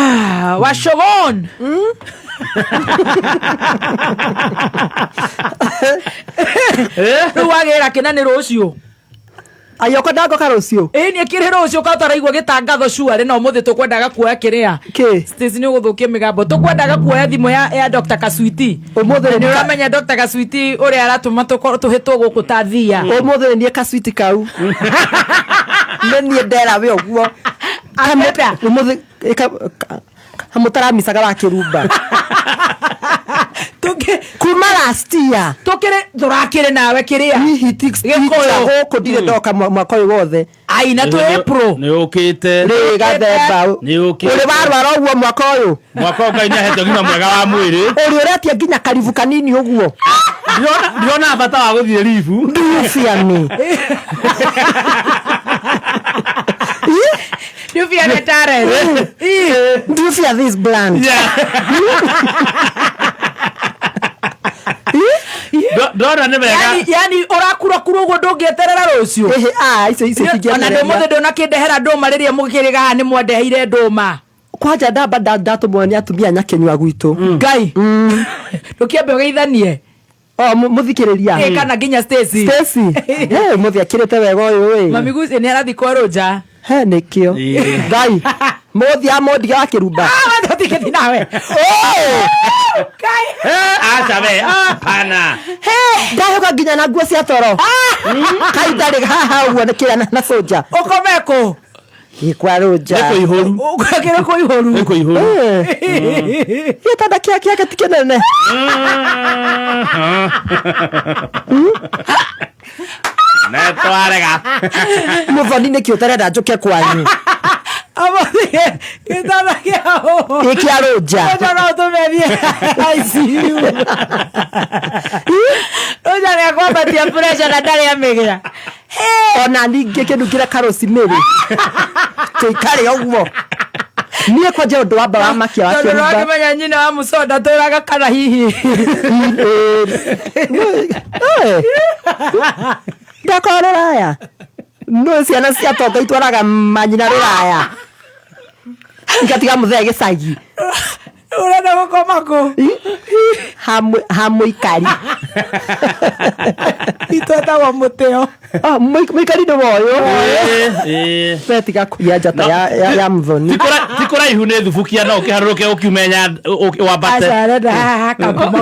Ah, Washogon. Rĩu wagĩra kĩna nĩ rũciũ. Ayoko ndangoka rũciũ. Ĩĩ nĩ kĩrĩ rũciũ ka ũtaraigua gĩtangatho cuarĩ na ũmũthĩ tũkwendaga kuoya kĩrĩa. Kĩ? Stacy nĩ ũgũthũkia mĩgambo. Tũkwendaga kuoya thimũ ya Dr. Kaswiti. Ũmũthĩ Na nĩ nĩ ũramenya Dr. Kaswiti ũrĩa aratũma tũkorwo tũhĩtwo gũkũ ta thia. Ũmũthĩ nĩ niĩ kaswiti kau. Nĩ niĩ ndera we ũguo. Angĩenda. Ũmũthĩ kamũtaramicaga wa kĩrumba. Tũkĩ Kuma last year. tũkĩrĩ tũrakĩrĩ nawe kĩrĩa. Hihi ti Gĩkũyũ. gũkũ ndirĩ ndoka mwaka ũyũ wothe. Ai na twĩ April. Nĩ ũkĩte. Rĩ gathemba. Nĩ ũkĩte. Ũrĩ warwara ũguo mwaka ũyũ. Mwaka ũyũ Ngai nĩahete ũgima mwega wa mwĩrĩ. Ũrĩ ũretia nginya karibu kanini ũguo. Ndirona bata wa gũthiĩ ribu. Do you fear me? You fear the talent. Do you fear this brand? Ndona nĩ wega. Yani ũrakura kura ũguo ndũngĩeterera rũciũ. Ehe, ah, icio icio Ona itingĩeterera. ndũmũthĩ ndũnakĩndehera ndũma rĩrĩa mũkĩrĩga haha nĩ mwandeheire ndũma. Kwanja ndamba ndatũmwo nĩ atumia nyakenyua gwitũ. Ngai. Ndũkĩambe ũgeithanie. O mũthikĩrĩria. Ĩ kana nginya Stacy. Stacy. Eh, mũthĩ akĩrĩte wega ũyũ ĩ. Mami Gusi nĩ arathiĩ kwa Rũnja. He nĩkĩo. Ĩĩ. Ngai. Mũthĩ amondiga wa kĩrumba. Ah, tũtingĩthiĩ nawe. Ngai. Aca we, hapana. Ndahoka nginya na nguo cia toro. Kai ndarĩ haha ũguo nĩ kĩrĩa na soja. Ũkome kũ? Ĩ kwa Rũnja. Nĩ kũihũru. Ũkĩrĩ kũihũru. Nĩ kũihũru. Eh. Gĩtanda kĩa kĩake ti kĩnene. Nĩ twarega. Mũthoni nĩkĩ ũtarenda njũke kwanyu? Gĩtanda kĩa ũ? Ĩ kĩa Rũnja. Rũnja no ũtũme thiĩ ICU. Rũnja nĩakwambatia pressure na ndarĩ amĩgĩa. Ona ningĩ kĩndũ kĩrĩa karosimĩrĩ tũikare ũguo niĩ kwanja ũndũ wamba wa makia wa Tondũ kĩrumba nĩwakĩmenya nyina wa mũconda tũraga kana hihi. Ndakorwo rũraya nũ ciana cia tonga itwaraga manyina rũraya igatiga mũthee gĩcagi. Ũrenda gũkoma kũ? Ha mũikari. Itwetagwo mũtĩo. Ah, mũikari nĩ woyũ. Ĩĩ. We tiga kũiya njata ya mũthoni. Ti kũraihu nĩ thubukia no ũkĩharũrũke ũkiume wambate. Aca arenda haha kambu.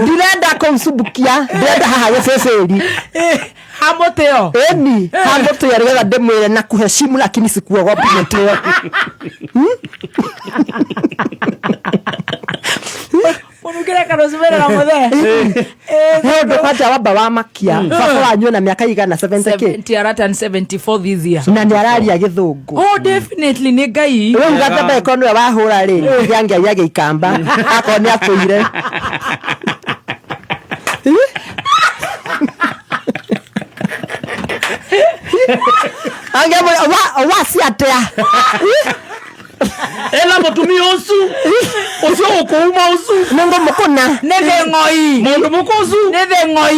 Ndirenda kũu Subukia, ndĩrenda haha gĩbĩbĩri. Ha mũtĩo. Ĩni, ha mũtĩo nĩgetha ndĩmwĩre na kuheshimu lakini sikuogopi mũtĩo. Mũnungĩre karũcumĩrĩ na mũthee. He ũndũ kwanja wamba wa makia. Baba wanyu na mĩaka igana 70 k. 70 aratan 74 this year. Na nĩ araria gĩthũngũ. Oh, definitely nĩ Ngai. Rĩu gathemba ĩkorwo nĩwe wahũra rĩ, gĩangĩaia gĩikamba akorwo nĩ atũire. Angĩamwĩra, waci atĩa? Ena mũtumia ũcu ũcio ũkũuma ũcu. Nĩ ngũmũkũna. Nĩ thĩng'oi. Mũndũ mũkũ ũcu. Nĩ thĩng'oi.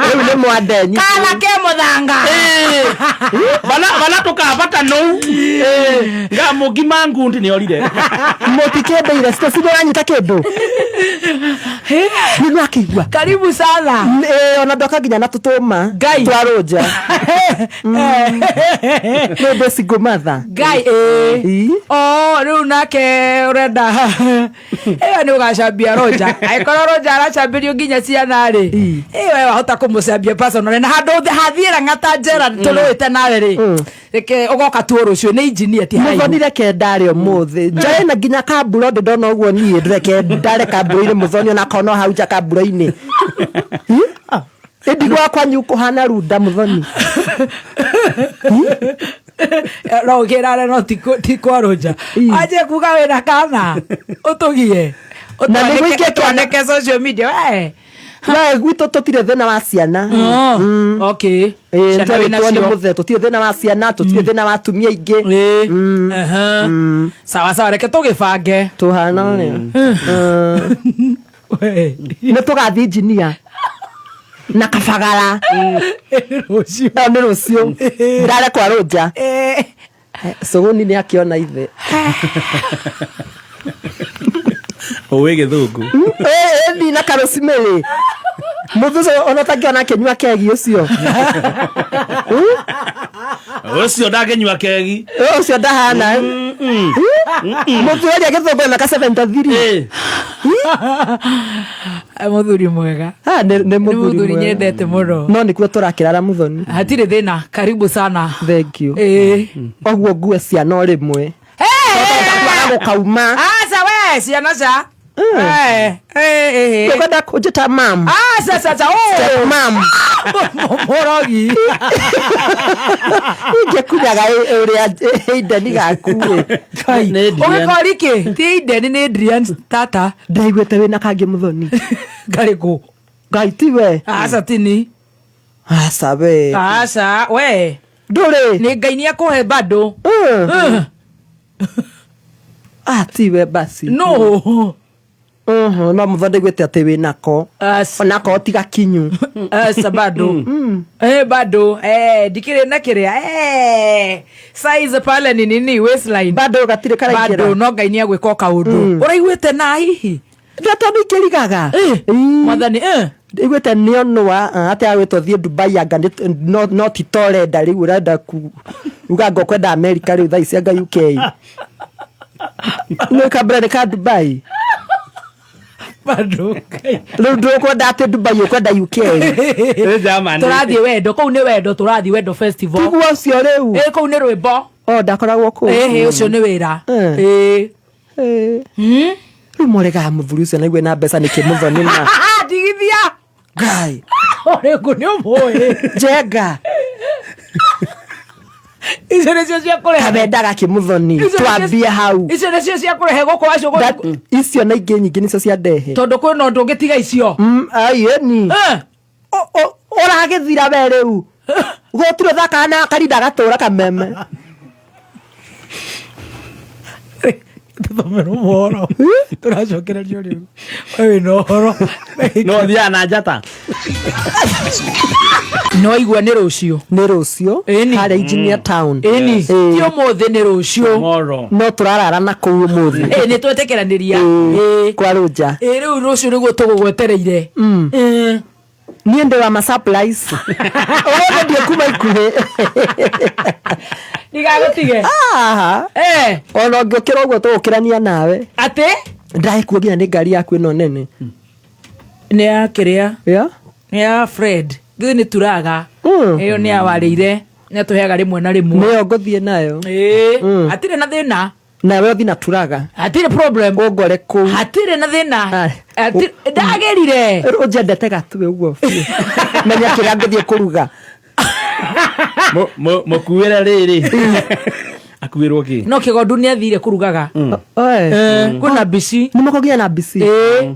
Rĩu nĩ mwandenyi. Kana ke mũthanga. Bana tũkabata nou nga mũngima ngundi nĩ orire. Mũtikĩndeire Stacy nĩ ũranyita kĩndũ. Nĩ nĩwakĩigua. Karibu sana. Ĩĩ, ona ndoka nginya na tũtũma Ngai. twa Rũnja. Nĩ ndĩ single mother. Ngai ĩĩ. Ii. Oh, rĩu nake ũrenda ĩyo nĩ ũgacambia Roja. Angĩkorwo Roja aracambĩrio nginya ciana rĩ, ĩyo we wahota kũmũcambia personally na handũ hathiĩra ng'ata njera tũrũĩte nawe rĩ. Reke ũgoka tuo rũciũ nĩ engineer ti haraihu. Mũthoni reke ndare ũmũthĩ njoe na nginya kamburo ndĩ ndona ũguo niĩ reke ndare kamburo-inĩ mũthoni ona akorwo no hau nja kamburo-inĩ. Ĩndi gwakwa nyu kũhana runda mũthoni. No ũkĩrare no ti kwa Roja. Anjie kuga wĩna kana ũtũgie. Na nĩ gũikia Ũtwanĩke social media we. We gwitũ tũtirĩ thĩna wa ciana. Oh, okay. Ĩĩ, Ciana wĩna twerĩtwo nĩ cio. mũthee tũtirĩ thĩna wa ciana tũtirĩ thĩna wa atumia aingĩ. Ĩĩ. Aha. Sawa sawa reke tũgĩbange. Tũhana ũrĩa. We. Nĩ tũgathiĩ injinia na kabagara. Rũciũ. Ĩyo nĩ rũciũ ndare kwa Rũnja. Ĩĩ. Cũgũni nĩ akĩona ithe. Ũĩ gĩthũngũ. Ĩni na karũcimĩrĩ mũthũ ũcio ona ũtangĩona akĩnyua kegi ũcio. Ũcio ndangĩnyua kegi. Ũcio ndahana mũthũ ũrĩa gĩthũngũ na ka 73. Eh. Mũthuri mwega. Ah, nĩ nĩ mũthuri mũthuri mwega. nyendete mũno. No nĩkuo tũrakĩrara mũthoni. Hatirĩ thĩna, karibu sana. Thank you. Ĩĩ. Ũguo ngue ciana o rĩmwe Hey! gũkauma. Aca we ciana ca. Eh, eh, eh. Ũkwenda kũnjĩta mam? Aca ca ca. Step mam. Mũrogi. Ingĩkunyaga ũrĩa indeni gaku ĩ. Nĩ Adrian. Ũgĩkori kĩ? Ti Iden nĩ Adrian tata. Ndaiguĩte wĩna kangĩ mũthoni. Karĩkũ? Ngai tiwe. Aca tini. Aca we. Aca we. Ndũrĩ. Nĩ Ngai nĩ akũhe bado. Ah, tiwe basi. No. Mhm, no mũthoni ndaiguĩte atĩ wĩnako. Aca. Onako tiga kinyu. Aca bado. Eh, bado. Eh, ndikĩrĩ na kĩrĩa. Eh. Size pale ni nini waistline. Bado gatirĩ karaingĩra. Bado no Ngai nĩ agwĩka o kaũndũ. Ũraiguĩte na hihi? Tondũ ingĩrigaga. Eh. Ii. Mwathani eh. Iguĩte nĩ onũa atĩ agwĩtwo thiĩ Dubai anga no ti ta ũrenda rĩu ũrenda uga anga ũkwenda America rĩu thaa ici anga UK. Nĩ kambere nĩ ka Dubai. Bado Ngai. Rĩu ndũkwenda atĩ Dubai ũkwenda UK. Nĩ Germany. Tũrathiĩ wendo kũu nĩ wendo tũrathiĩ wendo festival. Tiguo ũcio rĩu. Ĩ kũu nĩ rwĩmbo. O ndakoragwo kũu. Ĩhĩ ũcio nĩ wĩra. Eh. Ĩ. Eh. Rĩu moregaga mũthuri ũcio naigue na mbeca nĩkĩ mũthoni na. Ndigithia. Ngai. Ũrĩkũ nĩ ũmũĩ. Njenga. Icio nĩcio cia kũrehe. Kabendaga kĩmũthoni. Icio nĩcio- Twambie hau. Icio nĩcio cia kũrehe gũkũ wacu Icio na ingĩ nyingĩ nĩcio ciandehe. tondũ kwĩna ũndũ ũngĩtiga icio. Ai ĩni. Eh. Ũragĩthira we rĩu. Gũtirĩ ũthakaga na karinda gatũra kameme. Tũthomerwo mohoro. Tũracokererio rĩu. We wĩna ũhoro. No ũthiaga na njata. No igua nĩ rũciũ. Nĩ rũciũ Ĩni. harĩa Engineer Town. Ĩni. Ĩĩ. Ti ũmũthĩ nĩ rũciũ. Moro. No tũrarara na kũu ũmũthĩ. Ĩ nĩ twetĩkĩranĩria. Ĩ. Kwa Rũnja. Ĩ rĩu rũciũ nĩguo tũgũgwetereire. Ĩ. Niĩ ndĩ wa ma surprise. Ũmũthĩ ndiĩ kuma ikuhĩ. Ndigagũtige. Aha. Eh. Ona ũngĩũkĩra ũguo tũgũkĩrania nawe. Atĩ? Ndagĩkuo nginya nĩ ngari yaku ĩno nene. Nĩ ya kĩrĩa. Yeah? Nĩ ya Fred. Githĩ nĩ turaga. Ĩyo nĩ awarĩire. Nĩ atũheaga rĩmwe na rĩmwe. Nĩyo ngũthiĩ nayo. Ĩ. Hatirĩ na thĩna. Nawe ũthiĩ na turaga. Hatirĩ problem. Ũngore kũu. Hatirĩ na thĩna. Ai. Ndagĩrire. Ũnjendete gatue ũguo biũ. Menya kĩrĩa ngũthiĩ kũruga. Mũkuĩre rĩrĩ. Akuĩrwo kĩ? No kĩgondu nĩ athire kũrugaga. Oe. Kwĩna mbici. Nĩ makũgĩa na mbici. Ĩ.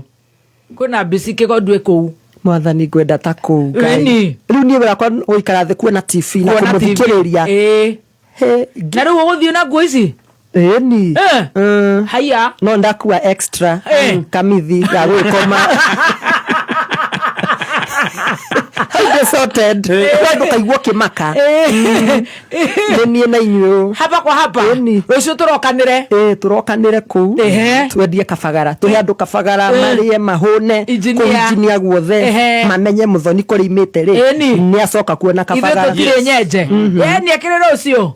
Kwĩna mbici kĩgondu ĩ kũu. Mwathani ngwenda ta kũu Ngai. Ĩni. Rĩu niĩ wĩra wakwa gũikara thĩ kuona TV na Kuona TV. kũmũthikĩrĩria. Ĩ. He, Na rĩu ũgũthiĩ na nguo ici? Ĩni. Eh. Haiya. No ndakua extra Eh. kamithi ga gwĩkoma. Hau ndĩ sorted. We ndũkaigua ũkĩmaka. Nĩ niĩ na inyuĩ. Hapa kwa hapa. Ĩni. Rũciũ tũrokanĩre. Ĩĩ tũrokanĩre kũu. Ehe. Twendie kabagara tũhe andũ kabagara marĩe mahũne Engineer. kũu injinia guothe Ehe. mamenye mũthoni kũrĩa imĩte rĩ Ĩni. nĩ acoka kuona Ithuĩ kabagara. tũtirĩ nyenje. Ĩni akĩrĩ rũciũ.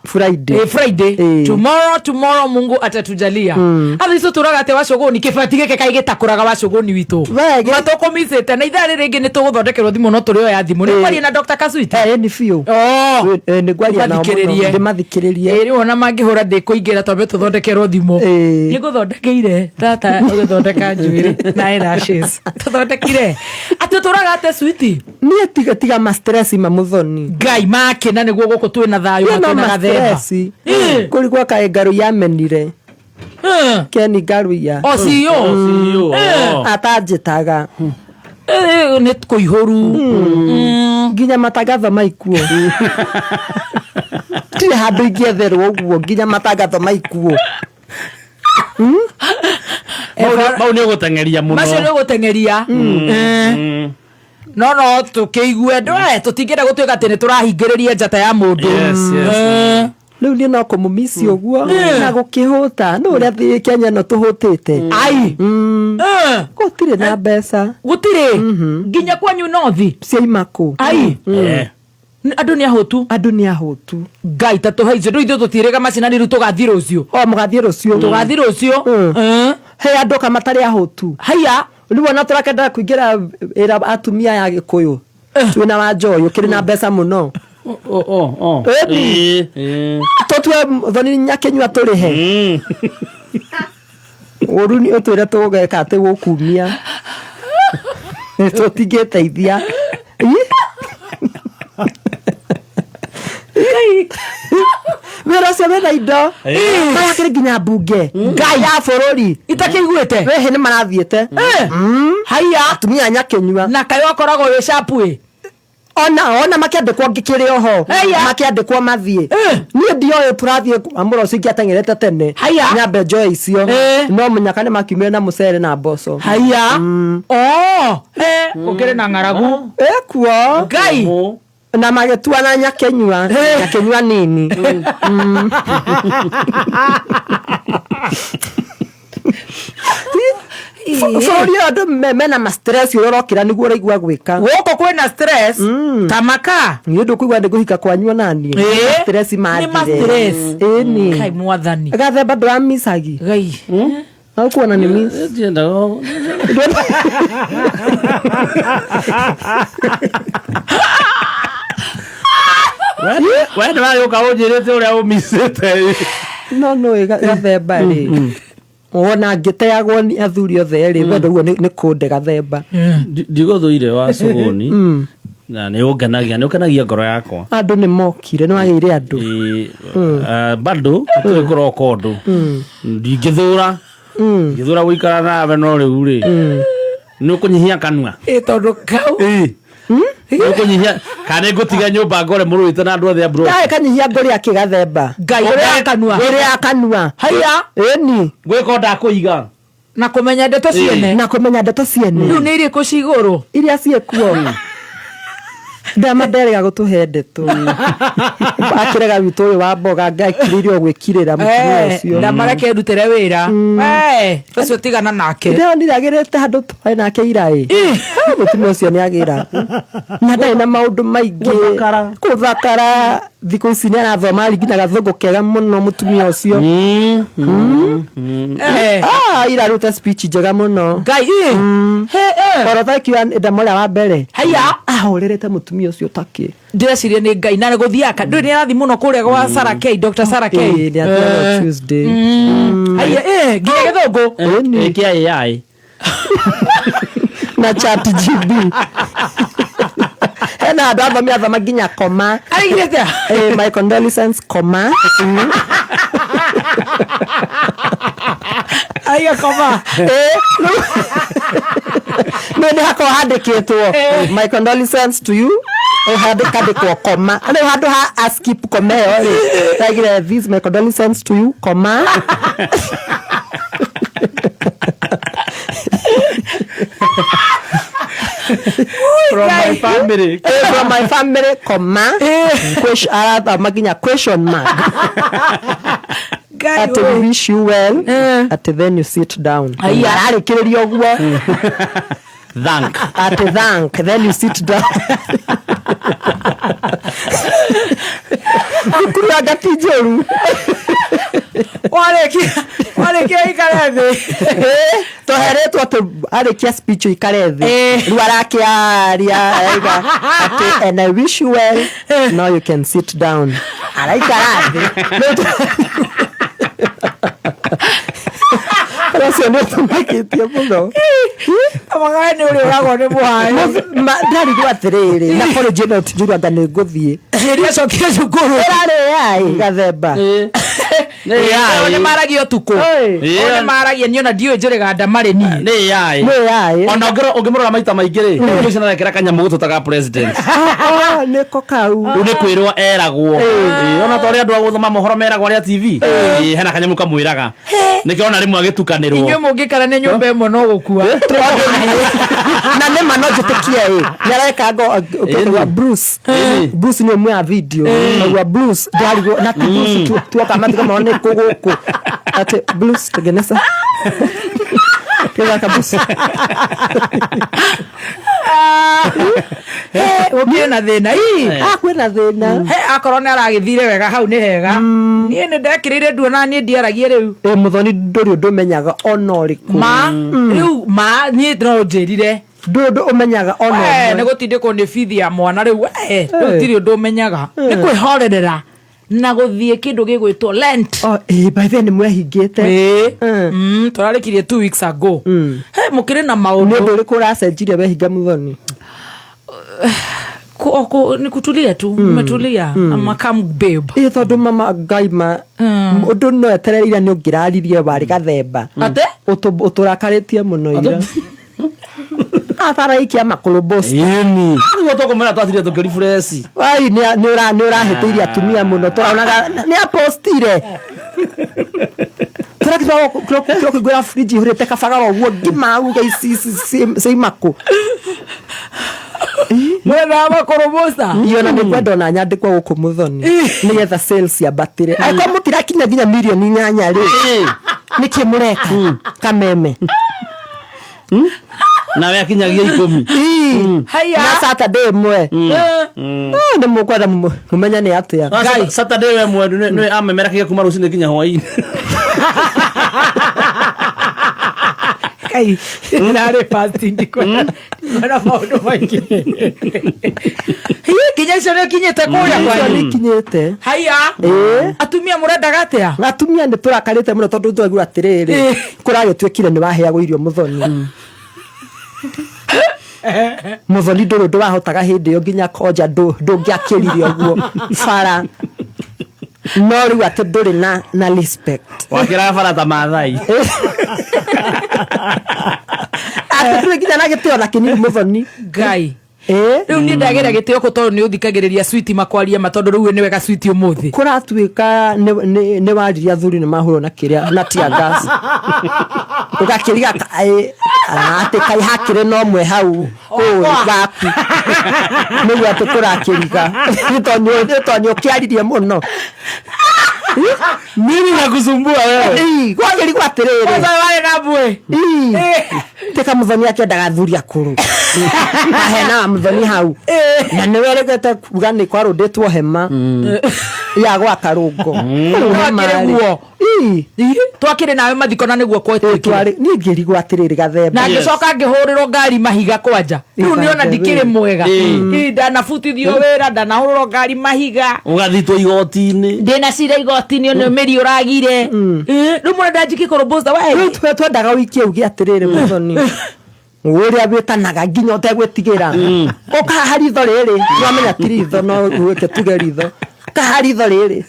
Friday. Eh, Friday. Eh. Tomorrow, tomorrow Mungu atatujalia. Atha icio tũraga atĩ wacũgũni kĩbati gĩkĩ kaĩ gĩtakũraga wacũgũni witũ. We, gĩ- Matũkũmicĩte na ithaa rĩrĩ rĩngĩ nĩ tũgũthondekerwo thimũ no tũrĩoya thimũ. Nĩ Eh. kwaria na Dr. Kasuiti. Eh, ĩni biũ. Oh. Ĩ, nĩ ngwaria nao mũno. Ũmathikĩrĩrie. Ndĩmathikĩrĩrie. Ĩ, rĩu ona mangĩhũra ndĩkũingĩra twambe tũthondekerwo thimũ. Ĩ. Nĩ ngũthondekeire tata ũgĩthondeka njuĩrĩ na eyelashes. Tũthondekire. Atĩ tũraga atĩ switi. Niĩ tiga tiga ma stress ma mũthoni. Ngai makĩna nĩguo gũkũ twĩna thayũ Niĩ na no twĩna ma gathemba. stress. Kũrigwo kaĩ ngaruiya amenire. Eh. Ken Ngaruiya. O CEO. CEO. Oh. Atanjĩtaga. Eh, nĩ kũihũru. Nginya matangatho maikuo. Ndirĩ handũ ingĩetherwo ũguo nginya matangatho maikuo. Mau nĩ ũgũteng'eria mũno. Macio nĩ ũgũteng'eria. Eh. No no tũkĩigue ndwe tũtingĩenda gũtuĩka atĩ nĩ tũrahingĩrĩria njata ya mũndũ. Yes, yes. Eh. Rĩu niĩ no kũmũmisi ũguo na gũkĩhũta nĩ ũrĩa thĩ Kenya ĩno tũhũtĩte. Ai. Eh, Gũtirĩ na mbeca. Gũtirĩ nginya kwanyu nothi. Ciaima kũ? Ai. Andũ nĩ ahũtu. Andũ nĩ ahũtu. Ngai ta tũhe icio rĩu ithuĩ tũtirĩga macinani rĩu tũgathiĩ rũciũ. O mũgathiĩ rũciũ. Tũgathiĩ rũciũ. Eh. He andũ ka matarĩ ahũtu. Haiya. Rĩu ona tũrakenda kũingĩra ĩra atumia ya Gĩkũyũ twĩna wa Joy ũkĩrĩ na mbeca mũno. Oh. Ĩni. Eh. Tũtue thoni nyakĩnyua tũrĩhe. Ũru nĩ ũtwĩre tũgeka atĩ gũkumia tũtingĩteithia. Wĩra ũcio wĩna indo marakĩrĩ nginya mbunge ngai ya bũrũri. Itakĩiguĩte. Wĩhĩ nĩ marathiĩte. Eh. Haiya. Atumia a nyakĩnyua. Na kaĩ wakoragwo wĩ sharp ĩ. Ona makĩandĩkwo ngĩkĩrĩ oho. Haiya. Makĩandĩkwo mathiĩ. Eh. Niĩ ndioĩ tũrathiĩ amũra ũcio ingĩateng'erete tene. Haiya. Nyambe njoe icio. Eh. No mũnyaka nĩ makiumire na mũcere na mboco. Haiya. Oh, eh, ũkĩrĩ na ng'aragu. Ĩkuo. Ngai. Na magĩtua na nyakĩnyua nyakĩnyua nini. Bũrũri ũyũ andũ mena ma stress ũrĩa ũrokĩra nĩguo ũraigua gwĩka. Gũkũ kwĩna stress ta maka. Niĩ ndũkũigua ndĩ kũhika kwanyu ona niĩ. Ĩĩ. Stress Nĩ ma mathire. stress. Ĩni. Kai mwathani. Gathemba ndũramicagi. Gai. Akuona nĩ miss. We nĩ wagĩũka ũnjĩrĩte ũrĩa ũmicĩte. No nĩ gathemba rĩ. Wona ngĩteagwo nĩ athuri othe rĩ, wendo guo nĩ kũnde gathemba. Ndigũthũire wa cũgũni na nĩ ũngenagia nĩ ũkenagia ngoro yakwa. Andũ nĩ mokire, nĩ wagĩire andũ. Ĩ, bado tũrĩ kũroka ũndũ ndingĩthũra ngĩthũra gũikara nawe no rĩu rĩ nĩ ũkũnyihia kanua. Ĩ tondũ kau. Nĩ ũkũnyihia kana nĩ ngũtiga nyũmba ngore mũrũĩte na andũ othe a bro. Ndaĩ kanyihia ngũrĩ akĩgathemba. Ngai ũrĩa ya kanua. Ngũrĩ ya kanua. Haiya. Ĩni. Gwĩka ndakũiga. Na kũmenya ndeto ciene. Na kũmenya ndeto ciene. Rĩu nĩ irĩkũ ci igũrũ? Iria ciĩkuo. Ndama nderega gũtũhe ndeto. Akĩrega witũ ũyũ wa mboga Ngai akirĩire o gwĩkirĩra mũtumia ũcio. Ndamareke ndutĩre wĩra. Eh, ũcio tigana nake. Ndĩronire agĩrĩte handũ twarĩ nake ira ĩ. Ah, mũtumia ũcio nĩ agĩra. Na ndarĩ na maũndũ maingĩ. Gũthakara. Gũthakara. Thikũ ici nĩ arathoma nginya gathũngũ kega mũno mũtumia ũcio. Eh. Ah, ira arute speech njega mũno. Ngai. Ĩ. He eh. Oro thank you ndama ũrĩa wa mbere. Haiya. Ahorerete mũtumia ũcio takĩ. Ndĩreciria nĩ Ngai na gũthiaka ndũĩ nĩ arathiĩ mũno kũrĩa gwa Sarah K, Dr. Sarah K. Ĩ, nĩ athiaga Tuesday. Haiya, eh, nginya gĩthũngũ. Ĩni. Ĩkĩa AI. Na chat GB. Hena andũ athomi athoma nginya koma. Araigire atĩa? Eh, my condolences koma. Aiga koma. Eh, nĩ nĩ hakorwo handĩkĩtwo my condolences to you handĩkandĩkwo koma rĩu handũ ha a skip koma ĩyo rĩ raigire this my condolences to you koma. From my family. Eh, from my family koma question arathoma nginya question mark. Ngai Ati we. we wish you well. Eh. Ati then you sit down. Aya. Ararĩkĩrĩria ũguo. Thank. Ati thank then you sit down. Thukuru anga ti njũru. Warĩkia ikare thĩ. Tũheretwo atĩ arĩkia speech ũikare thĩ. Eh. Rĩu arakĩaria arauga atĩ and I wish you well now you can sit down. Araikara thĩ. Ũcio nĩ ũtũmakĩtie mũno. Kamagae nĩ ũrĩa ũragwo nĩ mũhaĩ. Ndarigwo atĩrĩrĩ na college ĩno tinjũru anga nĩ ngũthiĩ. Hĩndĩ acokire cukuru. Ĩrarĩ AI gathemba. Nĩ AI. Nĩ maragia ũtukũ. Ĩĩ. O nĩ maragia niĩ ona ndiũĩ njũrĩga nda marĩ niĩ. Nĩ AI. Nĩ AI. Ona ũngĩmũrora maita maingĩ rĩ, ũcio narekera kanyamũ gũtũ ta ga president. Ah, nĩko kau. Rĩu nĩ kwĩrwo eragwo. Ĩĩ, ona ta ũrĩa andũ a gũthoma mohoro meragwo arĩa TV. Ĩĩ, hena kanyamũ kamwĩraga. Nĩkĩo ona rĩmwe agĩtukanĩrwo. Inyuĩ mũngĩkara nĩ nyũmba ĩmwe no gũkua. Na nĩ ma no njĩtĩkie ĩ nĩareka ngo Bruce. Bruce nĩ ũmwe wa video naguo Bruce ndarigwo na ti Bruce tu tuoka matiga maone nĩ kũ gũkũ atĩ Bruce tengeneza Kega Bruce. Gũkĩrĩ na thĩna. Ii. Ah, kwĩna thĩna. He akorwo nĩ aragĩthire wega hau nĩ hega. Niĩ nĩ ndekĩrĩire nduona niĩ ndiaragie rĩu. Ĩ Muthoni, ndũrĩ ũndũ ũmenyaga ona ũrĩkũ. Ma rĩu ma niĩ no ũnjĩrire. Ndũrĩ ũndũ ũmenyaga ona We, nĩ ũmwe. gũtindĩkwo nĩ bithi ya mwana rĩu, we, rĩu tirĩ ũndũ ũmenyaga, nĩ kwĩhorerera na gũthiĩ kĩndũ gĩgwĩtwo Lent. Oh, ĩ, by the way, nĩ mwehingĩte. Ĩĩ. Tũrarĩkirie 2 weeks ago. He mũkĩrĩ na Nĩ maũndũ. ũndũ ũrĩkũ ũracenjirie wehinga, Muthoni? Ni kutulia tu, umetulia. I'm a calm babe. Ĩ, tondũ mama ngai ma ũndũ no etereire nĩ ũngĩraririe warĩ gathemba. Ate? Ũtũrakarĩtie mũno ira abaraikia makũrũmbũci. Ĩni. Nĩguo tũkũmwĩra twatire tũkĩribũreci. Ai, nĩ ũrahĩtĩirie atumia mũno. Tũronaga nĩ apostire tũrakĩngwĩra fridge ihũrĩte kabagara ũguo ngima uge ici ciimakũ. Mwena wa makũrũmũca. Iona nĩ kwenda ona nyandĩkwo gũkũ, Muthoni, nĩgetha sales ciambatĩre. Angĩkorwo mũtirakinya nginya mirioni 8 rĩ, nĩkĩ mũreka kameme? Nawe akinyagia 10. Haya. Na Saturday ĩmwe. Ah, nĩ mũkwenda mũmenye nĩ atĩa. Ah, Saturday we mwendu nĩ amemerakia kuma rũcinĩ nginya hwaĩ-inĩ. Kai ndarĩ fasting, ndikwenda maũndũ maingĩ. Hi, nginya icio nĩ kinyĩte kũrĩa Icio kwanyu? nĩ ikinyĩte. Haya. Ĩĩ. Atumia mũrendaga atĩa? Atumia nĩ tũrakarĩte mũno tondũ twaigua atĩrĩrĩ, kũragĩtuĩkire nĩ waheagwo irio, Mũthoni. Mũthoni, ndũrĩ ũndũ wahotaga hĩndĩ ĩyo, nginya konja ndũngĩakĩrire ũguo bara, no rĩu atĩ ndũrĩ na respect. Wakĩraga bara ta Maathai. Atĩ ndũrĩ nginya na gĩtĩo na kĩnini, Mũthoni. Ngai. Ĩĩ. Rĩu niĩ ndagĩra gĩtĩo kũ tondũ nĩ ũthikagĩrĩria Switi makwaria ma, tondũ rĩu nĩ wega Switi ũmũthĩ. Kũratuĩka nĩ waririe athuri nĩ mahũrwo na kĩrĩa na tear gas, ũgakĩriga atĩ kai hakĩrĩ na ũmwe hau ũĩ waku nĩguo atĩ kũrakĩriga tondũ nĩ ũkĩaririe mũno. Mimi nakusumbua wewe. Ii, gwakĩrigwo atĩrĩrĩ. Kwanza warĩ na mbuĩ. Ii, tika Mũthoni akĩendaga athuri akũrũ ahenaga Mũthoni hau na nĩ werĩgĩte kuga nĩ kwarũndĩtwo hema ya gwaka rũngo. Rĩu hema Twakĩrĩ rĩ. guo. Ii. Twakĩrĩ nawe mathiko na nĩguo gwetĩkire. Twarĩ niĩ ngĩrigwo atĩrĩrĩ, gathemba. Na ngĩcoka ngĩhũrĩrwo ngari mahiga kwanja, rĩu nĩona ndikĩrĩ mwega. Ii, ndanabutithio wĩra, ndanahũrĩrwo ngari mahiga. Ũgathitwo igoti-inĩ. Ndĩna cira igoti-inĩ nĩ mĩri ũragire. Ĩ, rĩu mũrenda njiki kũrũmbũca we. Rĩu twendaga ũikie uge atĩrĩrĩ, Mũthoni, ũrĩa wĩtanaga nginya ũtegwĩtigĩra ũkahaha ritho rĩrĩ, twamenya ti ritho, no wĩke tuge ritho kaha ritho rĩrĩ.